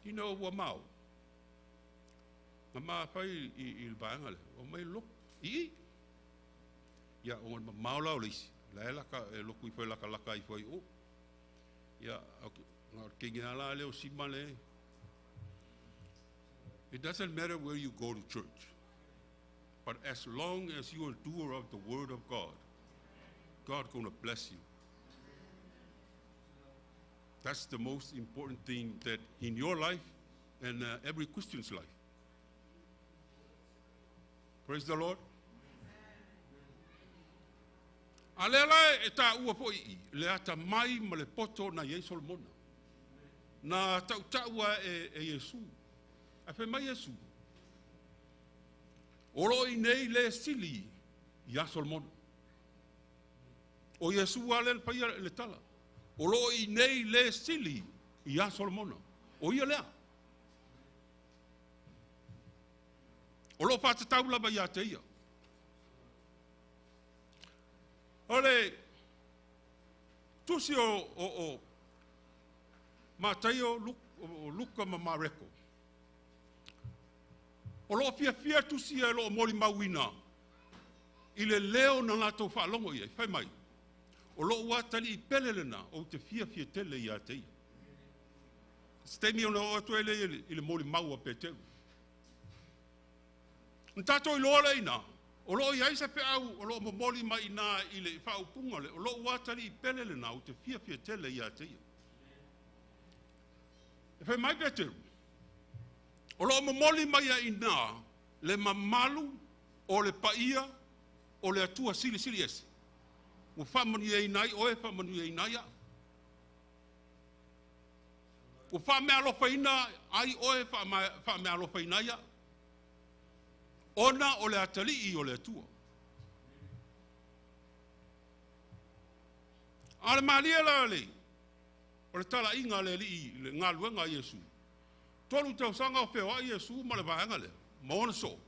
Speaker 4: you know ua mau. Nga maa whai i le vaanga le, o mai loku, i. Ia, o ngā mau lau lisi. La e laka, e loku i whai laka laka i whai o. Ia, ngā kingi ala leo sima le. It doesn't matter where you go to church, but as long as you are a doer of the word of God, God's going to bless you. That's the most important thing that in your life and every Christian's life. Praise the Lord. A le ala e tā ua po i, le ata mai ma le poto na iei Solomona. Na tau taua e Iesu. A fe mai Iesu. Olo i nei le sili i a Solomona. O Iesu a le paia le tala. Olo i nei le sili i a Solomona. O ia lea. O lo whātatau lava ia te ia. O le tusi o Mataio, Luka ma Mareko. O lo fia fia tusi e lo moli mauina i le leo na latou whaalongo ia, whai mai. O lo uatali i pele lena o te fia fia tele ia te ia. Stemi o o atu ele i le moli maua pe teu. Ntato i loa leina, o lo iai sa pe au, o lo momoli mai nā i le whaupunga le, o lo uatali i pele lena o te fia fia tele ia te ia. E whai mai pe teu. O lo momoli mai ia ina le mamalu o le paia o le atua sili sili ese. Ua whamanu ia inai oe, whamanu ia inai ia. Ua whamea alofa ina ai oe, whamea alofa ina ia. Ona o le atalii o le atua. A le malia la le, o le tala inga le lii, le ngā luenga a Iesu. Tolu tau sanga o wheo a Iesu ma le vaanga le, ma ona so.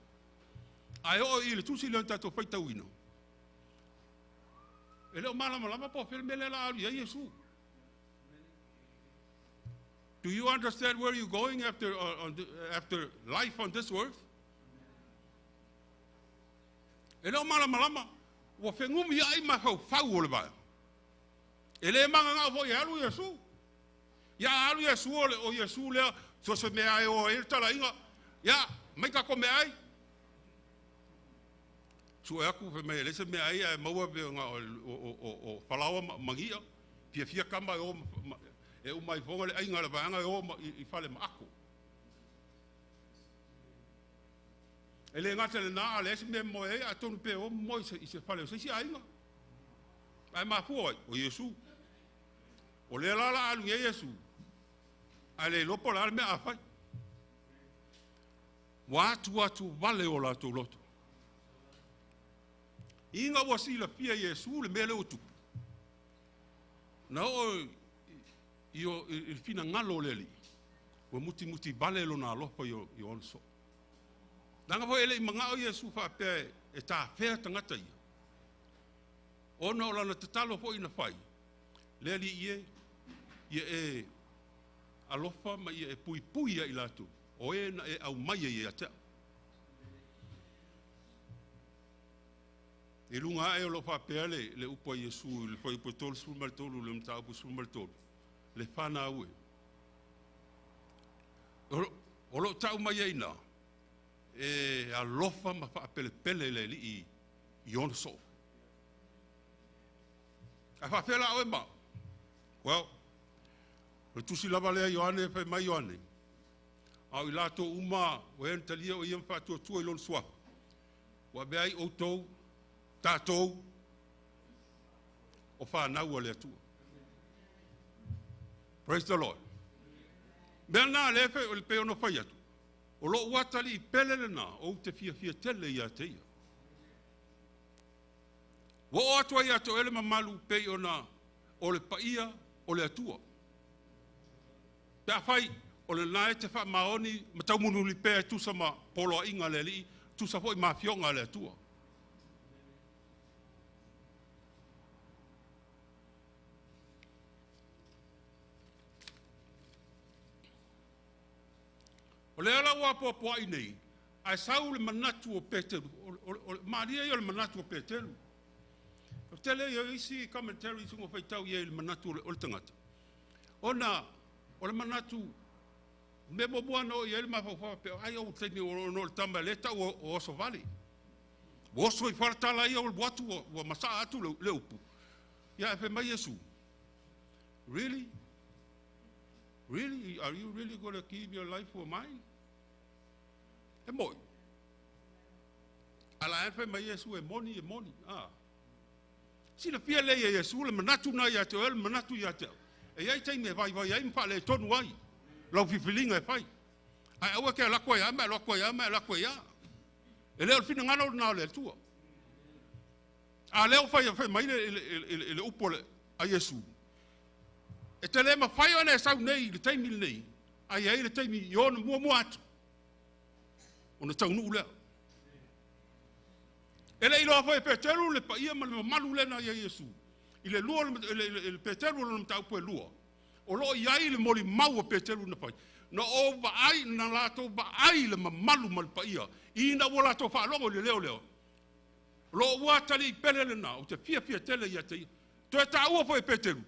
Speaker 4: Ai o i le tusi le tātou whaitauina. E leo malama lama po while mele la alu ia Iesu. Do you understand where you're going after life on this earth? E leo malama lama, ua whengumi ai ma hau whau o le vaanga. E le manga ngā fo i alu Iesu. Ia alu Iesu o le o Iesu lea, so se mea ai o e tala inga. Ia, mai kako mea ai. Su e aku fe mea, le se mea ai e maua pe ngā o falawa mangia, fia fia kama e o e umai fonga le ainga le vaanga e o i fale ma ako. E le ngata le nā, le se mea moe e, a tonu pe o moe i se fale o se isi ainga. Ai mafua o Iesu. O le lala alu e Iesu. A le lopo la mea a whai. Wātu atu vale o la tō loto. Inga ua sila pia Iesu le mea le o tupu. Na o i le whina ngalo le li. Ua muti muti vale lo nā lopa i o onso. Leaga foi e le i manao Iesu faapea e tafea tagata ia, ona o lana tatalo foi na fai, le Alii e, ia e alofa ma ia e puipui ia i latou, o e na e aumaia ia te au. I luga ae o lo o faapea le upu a Iesu i le fuaiupu e 33 le mataupu 13, le fanau e. O lo o tau mai ai i e alofa ma faapelepele le Alii i ona soo. Ae faafefea la oe ma? Well, o le tusi lava lea Ioane fai mai Ioane, a o i latou uma o e na talia o ia ma faatuatua i lona suafa, ua avea ai outou, tatou, o fanau a le Atua. Praise the Lord. Mea na le fe o le pe ono fai atu, o lou atalii pele lena, ou te fiafia tele ia te ia. Ua oo atu ai ia te oe le mamalu pei ona o le paia o le Atua. Pe afai o lena e te faamaoni ma taumunuli pea e tusa ma poloaiga a le Alii, tusa foi ma afioga a le Atua. O lea la ua apoapoai nei, ae sau le manatu o Peteru, o le malie ia o le manatu o Peteru. O tele ia o isi commentaries ua faitau i ai i le manatu o le tagata. Ona o le manatu, mea muamua na oo i ai le mafaufau pe ai o taimi o no le tama le tau o oso vale. Ua oso i faratala ia o le atu ua masaa atu le upu. Ia e fai mai Iesu, really? Really? Are you really going to give your life for mine? E moi. Ala e fai mai Iesu e moni, e moni. Ah. Silafia le ia Iesu le manatu na ia te oe, le manatu ia te au. E iai taimi e vaivai ai ma faaletonu ai lau filifiliga e fai. Ae aua ke alu atu ai a ma alu atu ai a ma alu atu ai a. E le o le finagalo lena o le Atua. A lea ua fai fai mai le upu a Iesu. E te le mafai ona e sau nei i le taimi lenei, ai ai le taimi i ona muamua atu, ona taunuu lea. E le iloa foi e Peteru le paia ma le mamalu lena ia Iesu. I le lua, le Peteru o lona mataupu e lua, o loo i ai le molimau a Peteru na fai. Na o vaai, na latou vaai le mamalu ma le paia, ina ua latou faalogo i le leo leo. Lo ua atalii pele lena, o te fiafia tele ia te ia. Toe taua foi e Peteru,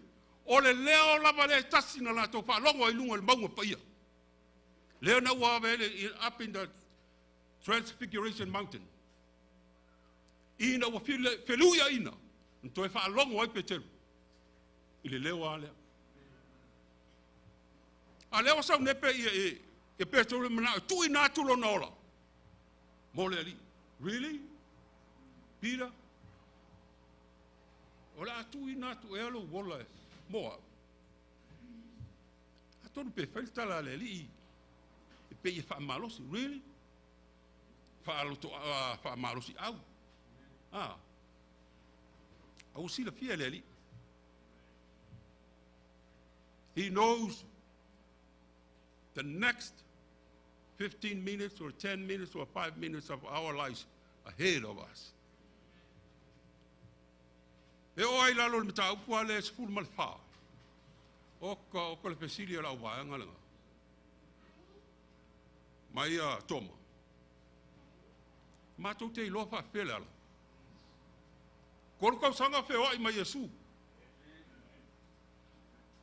Speaker 4: o le leo lava le tasi na latou faalogo ai luga o le mauga paia. Leo na ua ave ele up in the Transfiguration Mountain. Ina ua feluia ina, na toe faalogo ai Peteru i le leo a lea. A lea ua sau nepe ia e Peteru le manao, tuuina atu lona ola mo le Alii. Really? Peter? O le a tuuina atu ea lou ola mo au. Atonu pe fai le tala a le Alii e pe ia faamalosi. Really? Faaloto, faamalosi au. Ah. Au silafia le Alii. He knows the next 15 minutes or 10 minutes or 5 minutes of our lives ahead of us. E o ai lalo le mataupu a le 14. O ka le fesili o lau vaega lenga. Mai a Toma. Matou te iloa faafefea le ala. 3 tausaga feoai mai Iesu.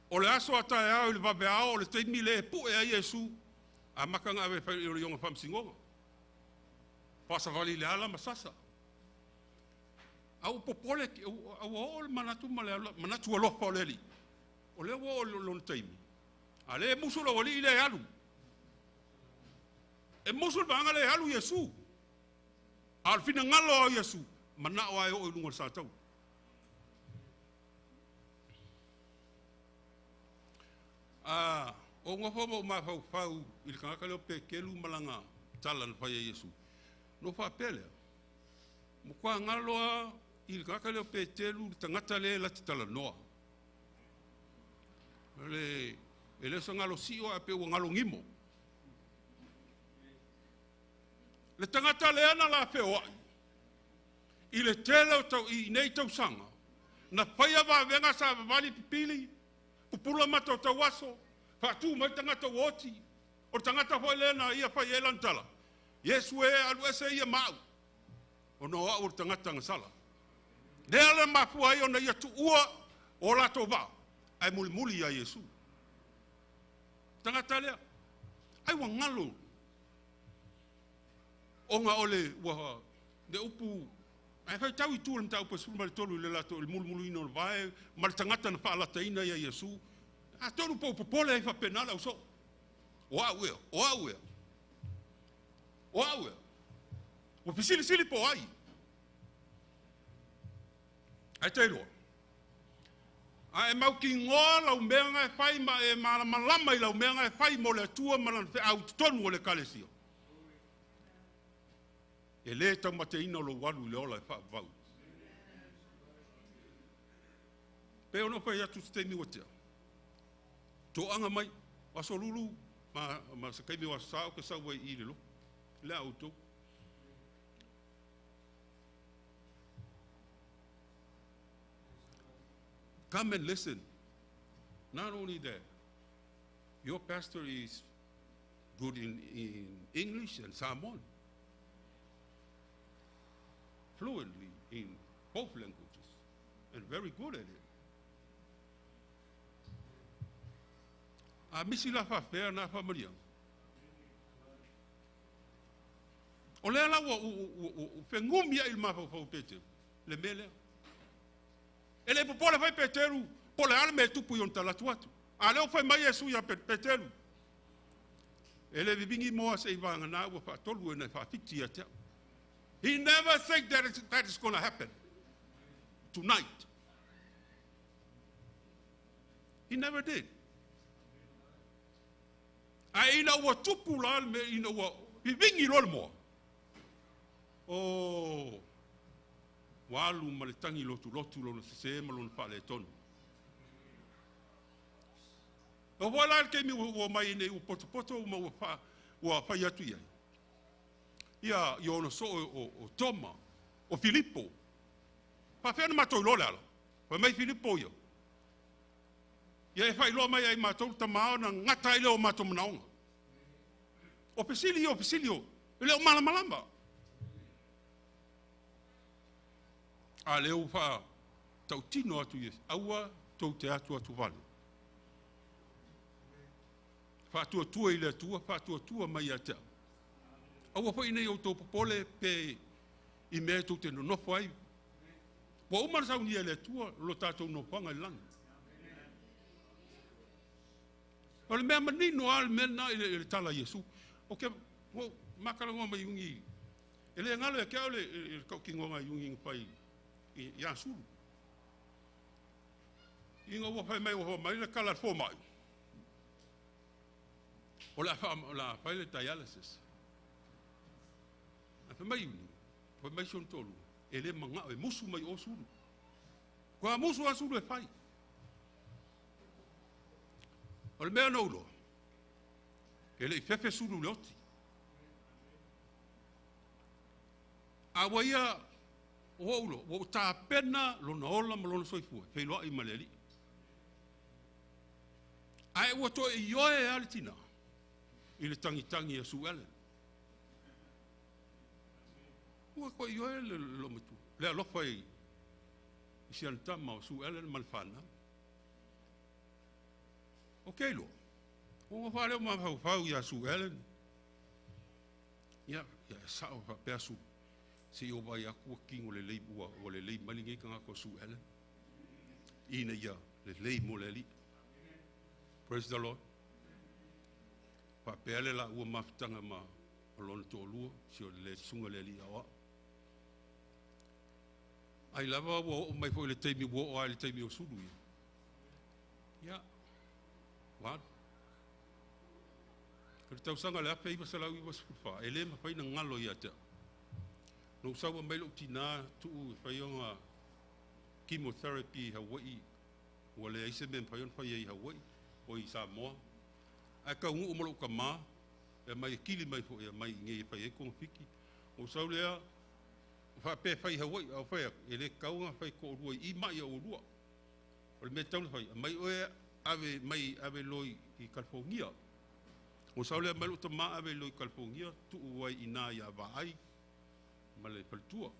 Speaker 4: O le aso a taeao i le vaveao o le taimi le pue ai Iesu, a maka nga ave fai o le ionga whamsingonga. Paasavali le ala ma sasa. Au popole, au o le manatu ma le ala, manatu alofa o le ali. O le o le lona taimi. A le musu la wali le alu. E musu le vanga le alu Iesu. A o le finagalo o Iesu, manao ai o i lunga o le satau. A o ngofo mo mafaufau i le tagata lea o Peteru ma lana tala na fai e Iesu. No faapea lea, matua galo lava i le tagata lea o Peteru le tagata lea e lata talanoa. Le, e le o se galo sio ae pe ua galo gimo. Le tagata lea na la feoai, i le tele o tau, i nei tausaga, na faia vavega sa vavali pipili, pupula ma tau aso, faatu mai tagata ua oti, o le tagata foi lea na ia fai ai lana tala, Iesu e alu ese ia ma au, ona o au o le tagata gasala. Lea le mafua ai ona ia tuua o latou vaa, ae mulimuli ia Iesu. Tagata lea, ai ua galo, ona o le ua le upu, ae faitau i tu le mataupu e 13 i le latou i le mulumuluina o le vae, ma le tagata na faalataina ia Iesu. Atonu po o popole ai faapena le ausoo. O au ea, o au ea, o au ea. Ua fesilisili po o ai. Ae tailoa. A e mautinoa lau mea e fai ma e malamalama i lau mea e fai mo le Atua ma lana feau i totonu o le ekalesia. E le taumateina lou alu i le ola e faavavau. Pe ono fai atu se taimi ua tea. Toaga mai, aso lulu, ma se kaimi o aso sa o ke sau ai i le lotu. Le a outou. Come and listen. Not only that, your pastor is good in English and Samoan. Fluently in both languages and very good at it. A misi la whawhea nā whamaria. O lea la ua whengumi ai le mawhauwhau Peteru, le mea lea. E le popole fai Peteru, po le ale me tupu i on talatu atu. A leo fai mai Iesu ia Peteru. E le vivingi moa se i vāngana ua whaatolu e nei whaafiti ia te au. He never think that that is going to happen tonight. He never did. A ina ua tupu la le mea, ina ua vivingi loa le moa. O, ua alu ma le tagi lotulotu lona sesē ma lona faaletonu. O foi la le taimi ua mai nei ua potopoto ma ua fai atu i ai. Ia, i ona soo o Toma, o Filipo. Faafea na matou iloa le ala. Fai mai Filipo ia. Ia e faailoa mai ai matou tamā ona gata ai lea o matou manaoga. O fesili o fesili o, e le o malamalama. A lea ua faatautino atu ia, aua tou te atu atu vale. Faatuatua i le Atua, faatuatua mai ia te au. Aua foi nei outou popole pe i mea tou te nonofo ai. Ua uma na saunia e le Atua lo tatou nofoaga i le lagi. O le mea manino a le mea lena i le tala a Iesu. O ke ua makalagoa mai ugi, e le galo ia te au le tautinoga i ugi na fai i Asulu. Ina ua fai mai ua mai le kala fomai. O le a fai le dialysis. A fai mai uni, fai mai si ona tolu, e le mangao, e musu mai o Sulu. Kua musu a Sulu e fai. O le mea na uloa, e le i fefe Sulu le oti. A ua ia, o ulo, ua tapena lona ola ma lona soifua, feiloai ma le alii. Ae ua toe ioe a le tina, i le tangitangi a Suele. Ua toe ioe le lomatu, le alofa i si ana tama o Suele ma le whanau. O ke loa, ua whaleo ma whau ia Suele. Ia, ia sao whapea su, se i o vai aku a kingo le lei, ua le lei mali ngei kanga ko Suele. Ina ia, le lei mo le ali. Praise the Lord. Whapea le la ua mafutanga ma lona tōlua, si o le sunga le ali awa. Ai lava ua o mai foi le taimi ua o ai le taimi o Sulu ia. Ia, wā. Ka le tausaga le 1994, e le mawhai na ngalo ia te au. No saua mai lou tina tuu e whai onga chemotherapy i Hawaii, ua le aise me mwhai ona whai i Hawaii, o i Samoa. Ai ka ungu o malo ka mā, e mai e kili mai fo, e mai ngei e whai e konga fiki. O sau lea, faapea e fai i Hawaii, a ou fai atu, e le tatau ona fai toalua i i ma'i a oulua. O le mea e tatau ona fai, aumai oe ave mai ave loa i Kalifonia. O sau lea aumai lou tamā ave loa i Kalifonia, tuu ai i ina ia Vaai ma le faletua.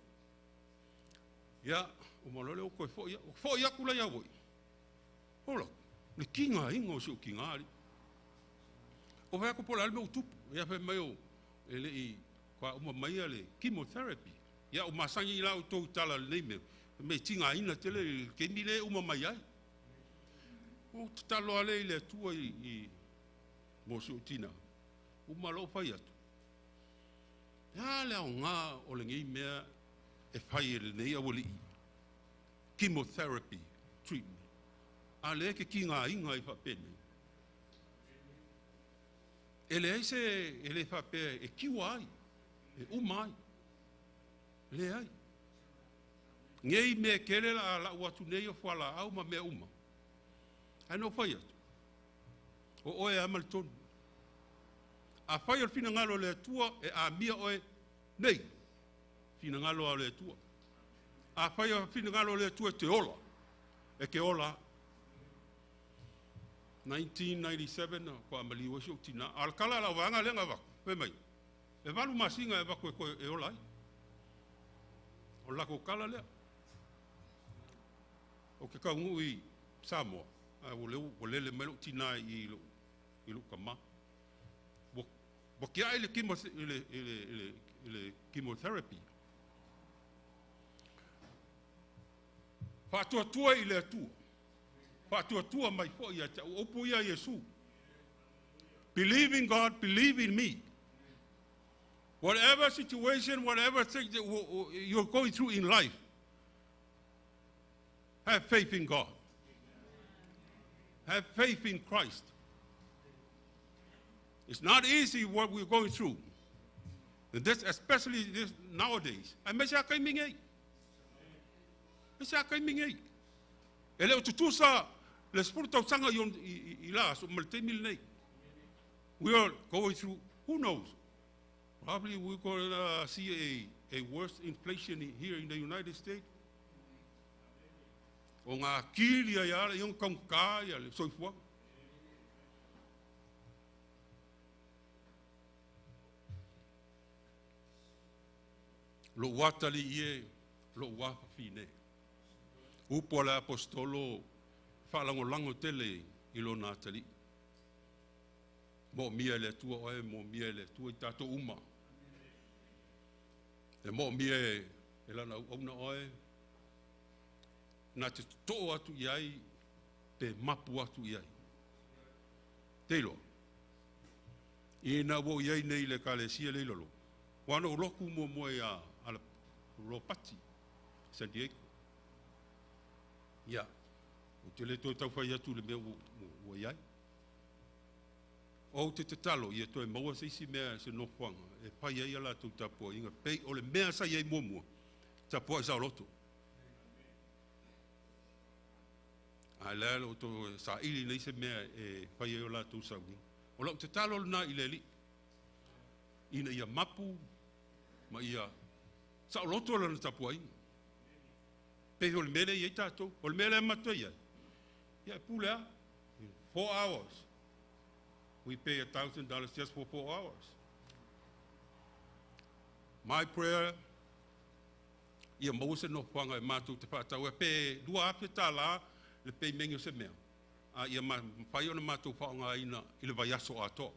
Speaker 4: Ia, uma loa lea ua toe foi, foi atu la i Hawaii. Ola, le tigaina o si ou tina alii. O fai atu po o le a le mea ua tupu. Ia fai mai o e le i faaauma mai le chemotherapy. Ia o masani la outou i tala lenei mea, me tigaina tele i le taimi le uma mai ai. O tatalo ale i le Atua i mo si ou tina. Uma lou fai atu. A le aoga o lenei mea e fai e lenei aualii. Chemotherapy treatment. A lea ke tigaina i faapene. E leai se, e le faapea e kiua ai, e uma ai. Leai. Nei mea tele la lau atu nei o fualaau ma mea uma. Ae na ou fai atu. O oe a ma le tonu. A fai o le finagalo o le Atua e amia oe nei. Finagalo o le Atua. A fai o le finagalo o le Atua e te ola. E te ola. 1997 ko amali o si ou tina. A le kala la wanga le ngava. Fai mai. E valu masinga e vaku e koe e ola ai. O lako kala lea. O ke kaungu i Samoa. A o le o lele mai lou tina i lou kama. Ua kia ai le chemotherapy. Faatuatua i le Atua. Faatuatua mai foi ia te au upu ia Iesu. Believe in God, believe in me. Whatever situation, whatever thing that you're going through in life, have faith in God. Have faith in Christ. It's not easy what we're going through. And this, especially this nowadays. Ai me se akai mingei. Me se akai mingei. E le o tutusa le 10 tausaga i la so ma le taimi lenei. We are going through, who knows? Probably we're going to see a worse inflation here in the United States. O ngā kili ai ala, i ngā kaungka ia le soifua. Lo watali ie, lo wafafine. Upo le apostolo, whaalangolango tele i lo nātali. Mo mia le atua oe, mo mia le atua i tātou uma. E mo mia e lana au oe, nā te tō atu i ai, te mapu atu i ai. Teilo, i nā wo i ai nei le kalesia le ilolo. Wana o loku mua mua i a Ropati, San Diego. Ia, o te le toi tau whai atu le mea ua iai. O te tatalo, ia toe maua se isi mea se nofoanga, e pai ai a lātou tapua, inga pei o le mea sa iai mua mua, tapua i sa loto. A lea o to sa ili nei se mea e pai ai o lātou sauni. O lau tatalo lena i le li, ina ia mapu, ma ia sa o loto lana tapua inga. Pei o le mele i tātou, o le mele matua ia. Ia pule a, 4 hours. We pay $1,000 just for 4 hours. My prayer, ia maua se nofoanga e mātou te whaatau, e pe 2 afe tā la, le pei mengi o se mea. A ia whai ona mātou whaonga ina i le vaiaso atoa.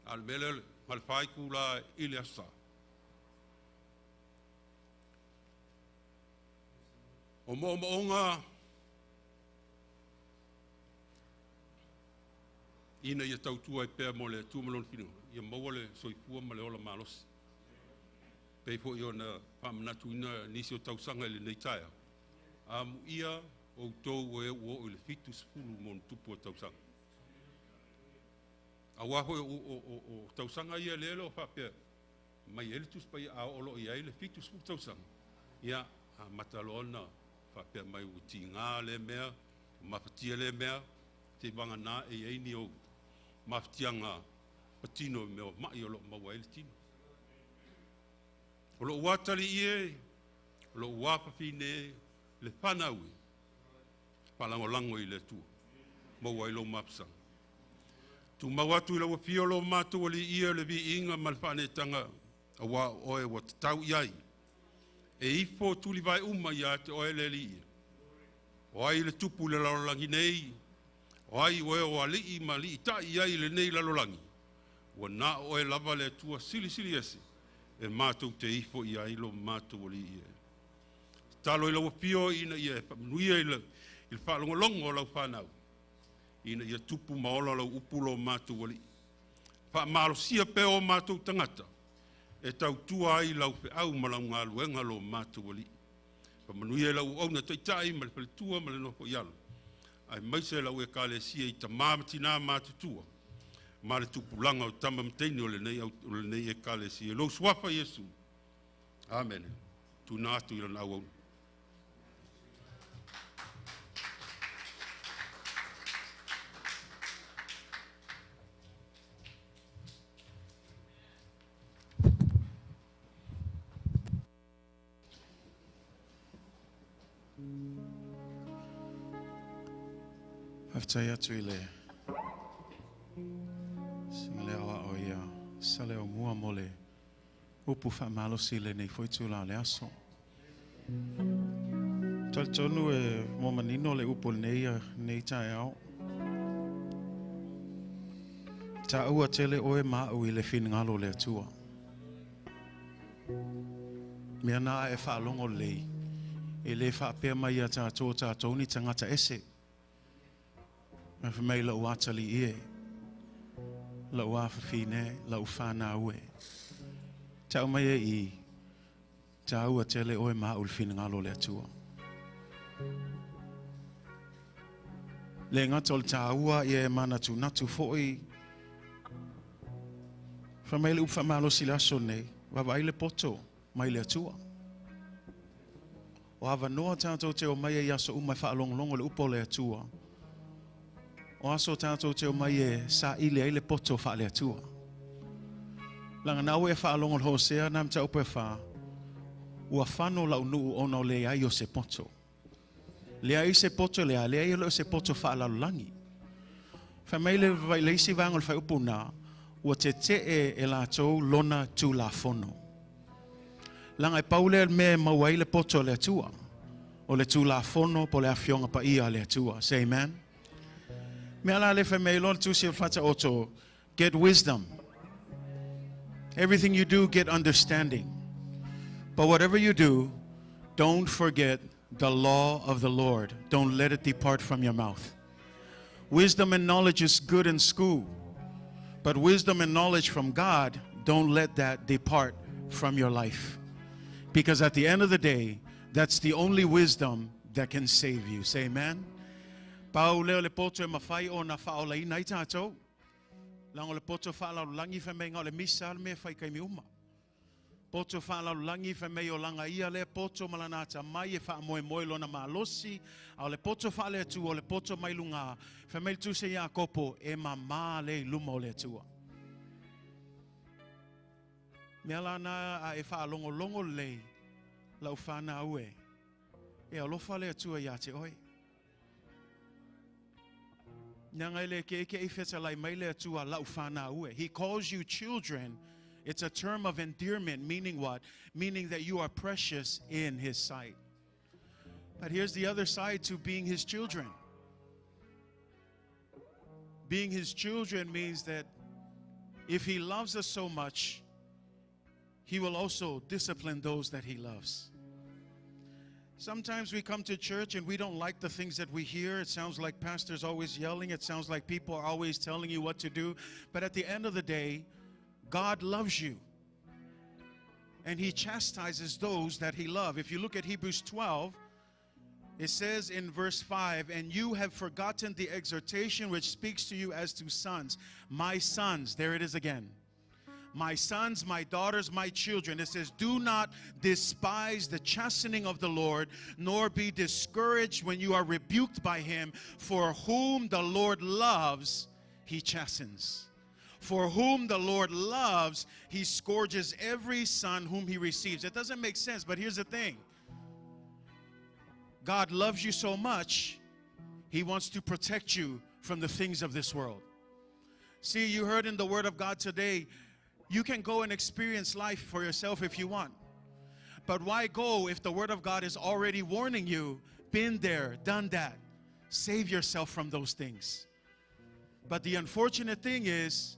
Speaker 4: A le mele ma le whaiku la i le asa. O mo maonga ina ia tautua i pea mo le Atua ma lona finagalo, ia maua le soifua ma le ola malosi. Pei foi ona faamanatuina nisi o tausaga i lenei taeao. Amu ia outou o e ua oo i le 70 mo ona tupu o tausaga. Auā foi o tausaga ia lea leo faapea, mai ai le Tusi Paia a oo loa i ai le 70 tausaga. Ia, a mata loa ona faapea mai ua tigā le mea, mafatia le mea, te wanga nā e ei ni o mafatianga patino me o mai o lo maua ai le tino. O lou atalii e, o lou afafine, le fanau e, faalagolago i le Atua, maua ai lou mapusaga. Tumau atu i lau afio lo matou Alii ia le viiga ma le faaneetaga aua o oe ua tatau i ai. E ifo tulivae uma ia te oe le Alii ia. O ai le tupu i le lalolagi nei, o ai o e o alii ma aliitai i ai i lenei lalolagi, ua na o oe lava le Atua silisili ese e matou te ifo i ai lo matou Alii ia. Tatalo i lau afio ina ia e faamanuia i le faalogologo o lau fanau, ina ia tupu ma ola lau upu lo matou Alii. Faamalosia pea o matou tagata e tautua ai lau feau ma lau galuega lo matou Alii. Faamanuia i lau auauna taitai ma le faletua ma le nofo i alo, aemaise lau Ekalesia i tamā ma tinā matutua, ma le tupulaga o tama ma teine o lenei Ekalesia. I lou suafa Iesu. Amene. Tuna atu i lana auauna.
Speaker 2: Faafetai atu i le sigaleo a o ia Saleaaumua mo le upu faamalosi lenei foi itulā o le aso. Talitonu e ua manino le upu o lenei taeao. Taua tele oe ma au i le finagalo o le Atua. Mea na e faalogo lelei, e le faapea mai ia tatou, tatou ni tagata ese. Ae fai mai lou atalii e, lou afafine, lau fanau e. Tau mai e i, taua tele oe ma au i le finagalo o le Atua. Le gata o le taua ia e manatunatu foi. Fai mai le upu faamalosi i le aso nei, vaavaai le poto mai le Atua. O avanoa tatou te omai ai i aso uma e faalogologo le upu o le Atua. O aso tatou te omai e saili ai le poto faale-Atua. Laga na e faalogo le Hosea na mataupu e 4, ua fano lau nuu ona o leai o se poto. Leai se poto lea, leai o se poto faalalolagi. Fai mai le vai le isi vaega o le faaupu na, ua tetee e latou lona tulafono. Laga e pau lea mea e maua ai le poto o le Atua. O le tulafono po le afioga paia a le Atua. Say amen. Mea la le fai mai loa le tusi o le Faataoto, get wisdom. Everything you do, get understanding. But whatever you do, don't forget the law of the Lord. Don't let it depart from your mouth. Wisdom and knowledge is good in school. But wisdom and knowledge from God, don't let that depart from your life. Because at the end of the day, that's the only wisdom that can save you. Say amen. Pau lea o le poto e mafai ona faaolaina ai tatou. Laga o le poto faalalolagi fai mai o le misa le mea fai kaimi uma. Poto faalalolagi fai mai o laga ia lea poto ma lana atamai e faamoemoe lona malosi. A o le poto faale-Atua o le poto mai luga. Fai mai le tusi a Iakopo e mamā le i luma o le Atua. Mea la na a e faalogologo lelei lau fanau e. E alofa le Atua ia te oe. Leaga e le ke'eke'e i fetalai mai le Atua lau fanau e. He calls you children. It's a term of endearment, meaning what? Meaning that you are precious in His sight. But here's the other side to being His children. Being His children means that if He loves us so much, He will also discipline those that He loves. Sometimes we come to church and we don't like the things that we hear. It sounds like pastors always yelling. It sounds like people are always telling you what to do. But at the end of the day, God loves you. And He chastises those that He loves. If you look at Hebrews 12, it says in verse 5, and you have forgotten the exhortation which speaks to you as to sons. My sons, there it is again. My sons, my daughters, my children. It says, do not despise the chastening of the Lord, nor be discouraged when you are rebuked by Him. For whom the Lord loves, He chastens. For whom the Lord loves, he scourges every son whom he receives. It doesn't make sense, but here's the thing. God loves you so much, he wants to protect you from the things of this world. See, you heard in the Word of God today, you can go and experience life for yourself if you want. But why go if the Word of God is already warning you, been there, done that. Save yourself from those things. But the unfortunate thing is,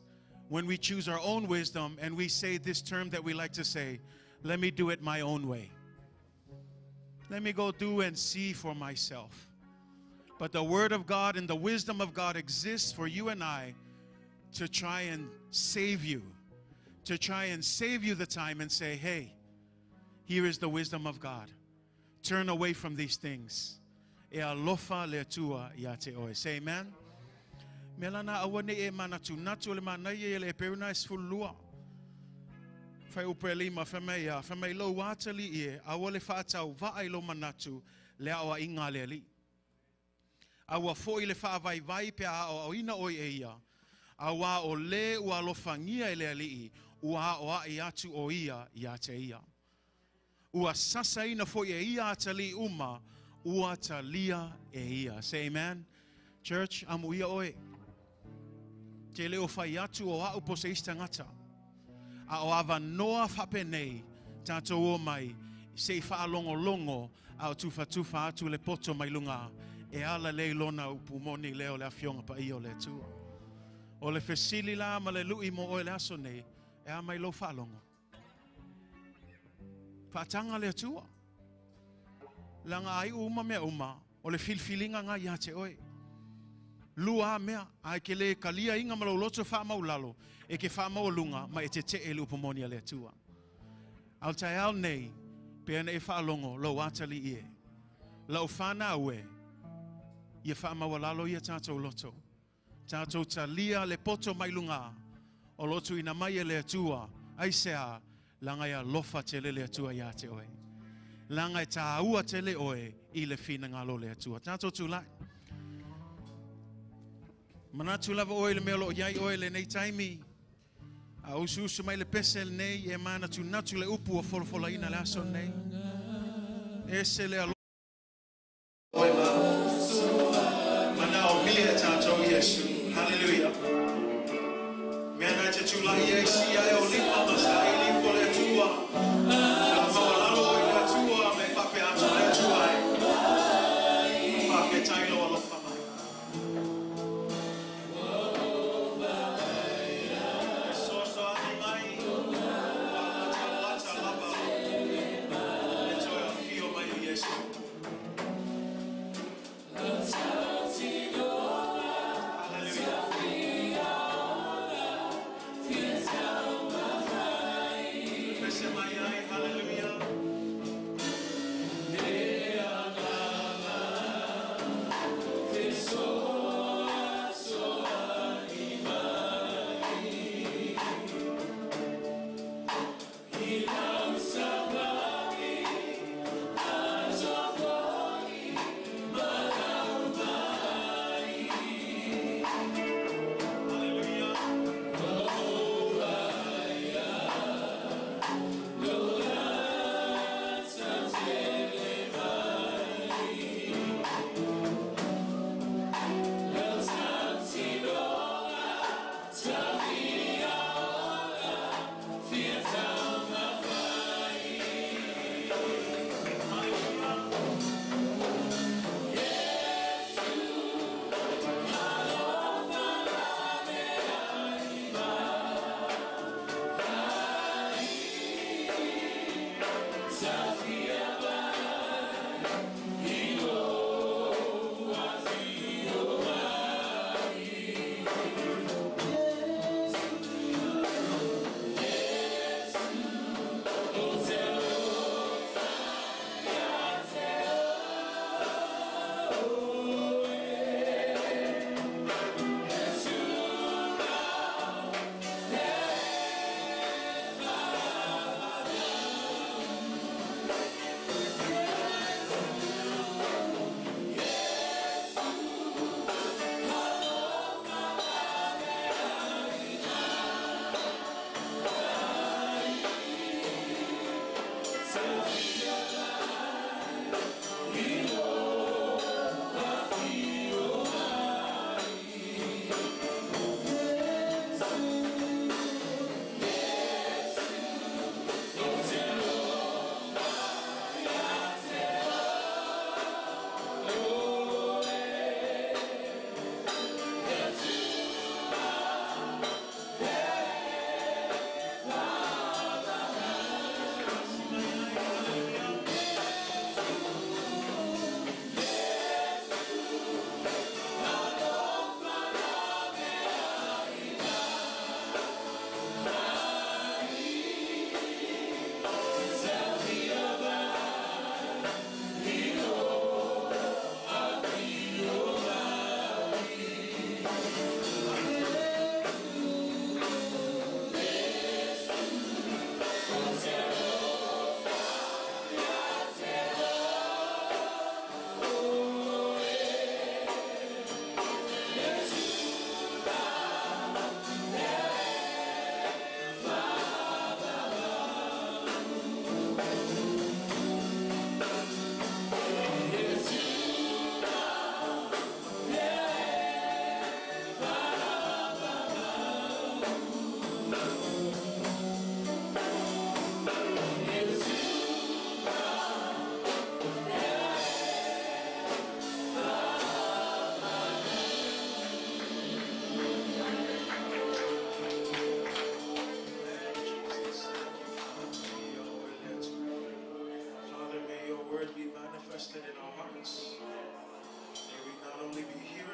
Speaker 2: when we choose our own wisdom and we say this term that we like to say, let me do it my own way. Let me go do and see for myself. But the Word of God and the wisdom of God exists for you and I to try and save you. To try and save you the time and say, hey, here is the wisdom of God. Turn away from these things. E alofa le Atua ia te oe. Say amen. Melana aua nei e manatu natu le manaia le peruna e sefululua. Fai upe lima whamei a whamei lo atali ie aua le whaatau vaai lo manatu le awa inga le ali. Aua foi le whaavai vai pe a o ina oi e ia. Aua o le ua alofangia e le alii ua o ai atu o ia ia te ia. Ua sasa ina foi e ia atali uma ua talia e ia. Say amen. Church, amu ia oe. Te leo whai atu o au po se ista ngata. A o awa noa whape nei, tātou o mai, se i whaalongolongo a o tufa tufa atu le poto mai lunga, e ala le lona upu moni leo le afionga pa iyo le atua. O le fesili la ma le lui mo oe le aso nei, e a mai lo whaalongo. Whaatanga le atua. Langa ai uma mea uma, o le filfilinga ngā ia te oe. Lua mea, ai ke le kalia inga malo loto wha maulalo, e ke wha maulunga, ma e te te e lupu moni a le atua. Au tai au nei, pe ana e whaalongo, lo atali ie. Lau whanau e, ia wha maualalo ia tātou loto. Tātou talia le poto mai lunga, o loto ina mai e le atua, ai sea, langa ia lofa te le le atua ia te oe. Langa e tāua te le oe, i le whina ngalo le atua. Tātou tūlai. Manatu lava oe le mea lo iai oe le nei taimi. A usu usu mai le pese le nei e manatu natu le upu o folofola ina le aso nei. Ese le alo oe ma. Mana o mia tātou Yesu. Hallelujah. Mea nai te tūlai e si ai o lima ma sa ili fo le atua. A mawalalo oe le atua me whape atu le atua e. Whape tailo alofa mai. Hallelujah.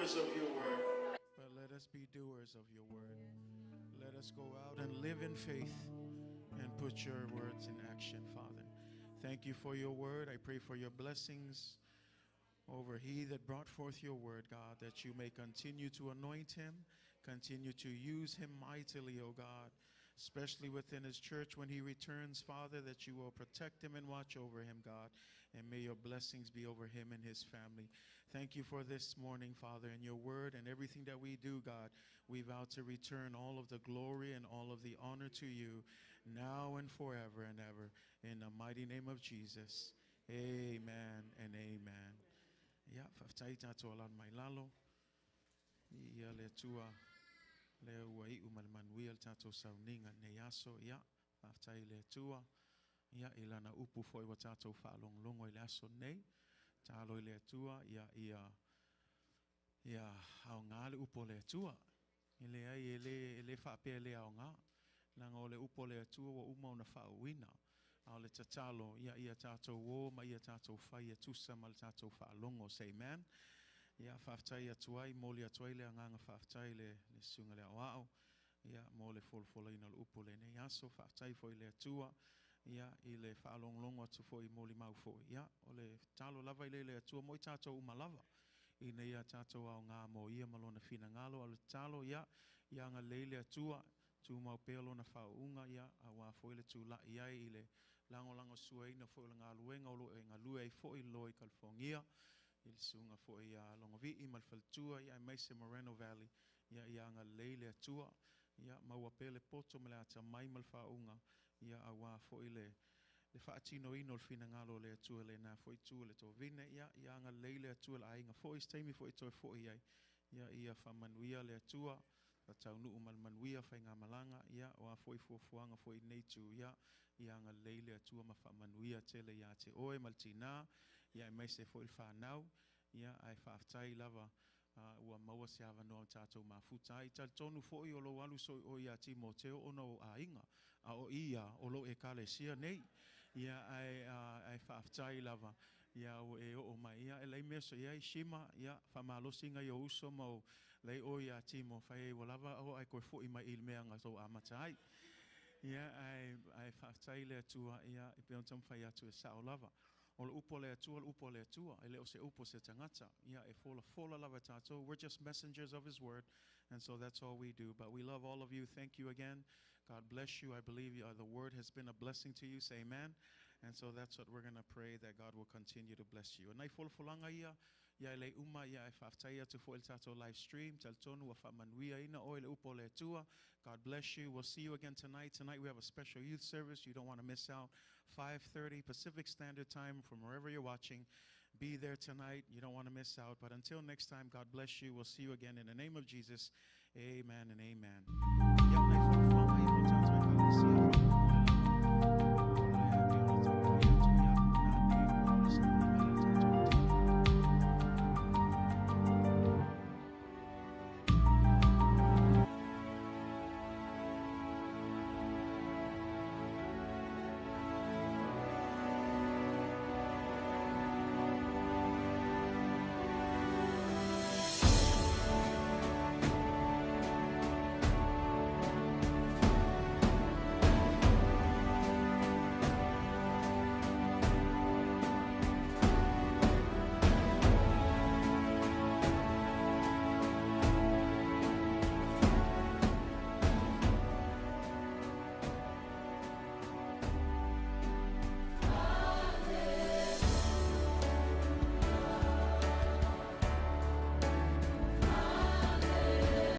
Speaker 2: hearers of your word, but let us be doers of your word. Let us go out and live in faith and put your words in action, Father. Thank you for your word. I pray for your blessings over he that brought forth your word, God, that you may continue to anoint him, continue to use him mightily, O God, especially within his church when he returns, Father, that you will protect him and watch over him, God, and may your blessings be over him and his family. Thank you for this morning, Father, and your word and everything that we do, God. We vow to return all of the glory and all of the honor to you now and forever and ever. In the mighty name of Jesus, amen and amen. Ia, faafetai tatou alala mai lalo. Ia le Atua lea ua iu ma le manuia le tatou sauniga nei aso. Ia, faafetai le Atua. Ia, i lana upu foi ua tatou faalogologo i le aso nei. Tatalo i le Atua, ia, ia, ia aoga le upu o le Atua. E leai e le, e le faapea e le aoga. Leaga o le upu o le Atua ua uma ona faauuina. A o le tatalo, ia, ia tatou o ma ia tatou fai e tusa ma le tatou faalogo. Say amen. Ia, faafetai atu ai, momoli atu ai le agaga faafetai le, le susuga le aoao. Ia, mo le folafolaina o le upu lenei aso. Faafetai foi le Atua. Ia, i le faalogologo atu foi molimau foi. Ia, o le tatalo lava i le le Atua mo i tatou uma lava. Ina ia tatou aoga mo ia ma lona finagalo. A o le tatalo, ia, ia agalelei le Atua. Tumau pea lona faauuga, ia, auā foi le tulai ai i le lagolagosua foi o le galuega o lo o e galue ai foi loa i California i le susuga foi ia Logovii ma le faletua ia aemaise Moreno Valley ia ia agalelei le Atua ia maua pea le poto ma le atamai ma le faauuga ia auā foi le le faatinoina o le finagalo o le Atua lena foi itu le tovine ia ia agalelei le Atua le aiga foi se taimi foi toe foi ai ia ia faamanuia le Atua faataunuu ma le manuia faigamalaga ia o a foi fuafuaga foi nei tu ia ia agalelei le Atua ma faamanuia tele ia te oe ma le tinā ia aemaise foi le fanau ia ae faafetai lava ua maua se avanoa o tatou mafuta ai. Talitonu foi o lou alu soo i o ia Timoteo ona o aiga, a o ia o lou ekalesia nei. Ia ae, ae faafetai lava ia ua e oo mai. Ia e leai mea so i ai Shima, ia faamalosiga i ou uso ma o lei o ia Timo, fai ai ua lava o ai koe foi mai i le mea na tou amata ai. Ia ae, ae faafetai le Atua, ia e pei ona taumafai atu e sao lava. O le upu a le Atua, le upu a le Atua, e le o se upu se tagata. Ia e folafola lava tatou. We're just messengers of his word, and so that's all we do. But we love all of you. Thank you again. God bless you. I believe the word has been a blessing to you. Say amen. And so that's what we're going to pray, that God will continue to bless you. Nai folafolaga ia, ia e le uma, ia e faafetai atu foi le tatou live stream. Talitonu ua faamanuiaina oe le upu o le Atua. God bless you. We'll see you again tonight. Tonight we have a special youth service. You don't want to miss out. 5:30 Pacific Standard Time from wherever you're watching. Be there tonight. You don't want to miss out. But until next time, God bless you. We'll see you again in the name of Jesus. Amen and amen. Ia, nai folafolaga ia mo tatou ekalesia.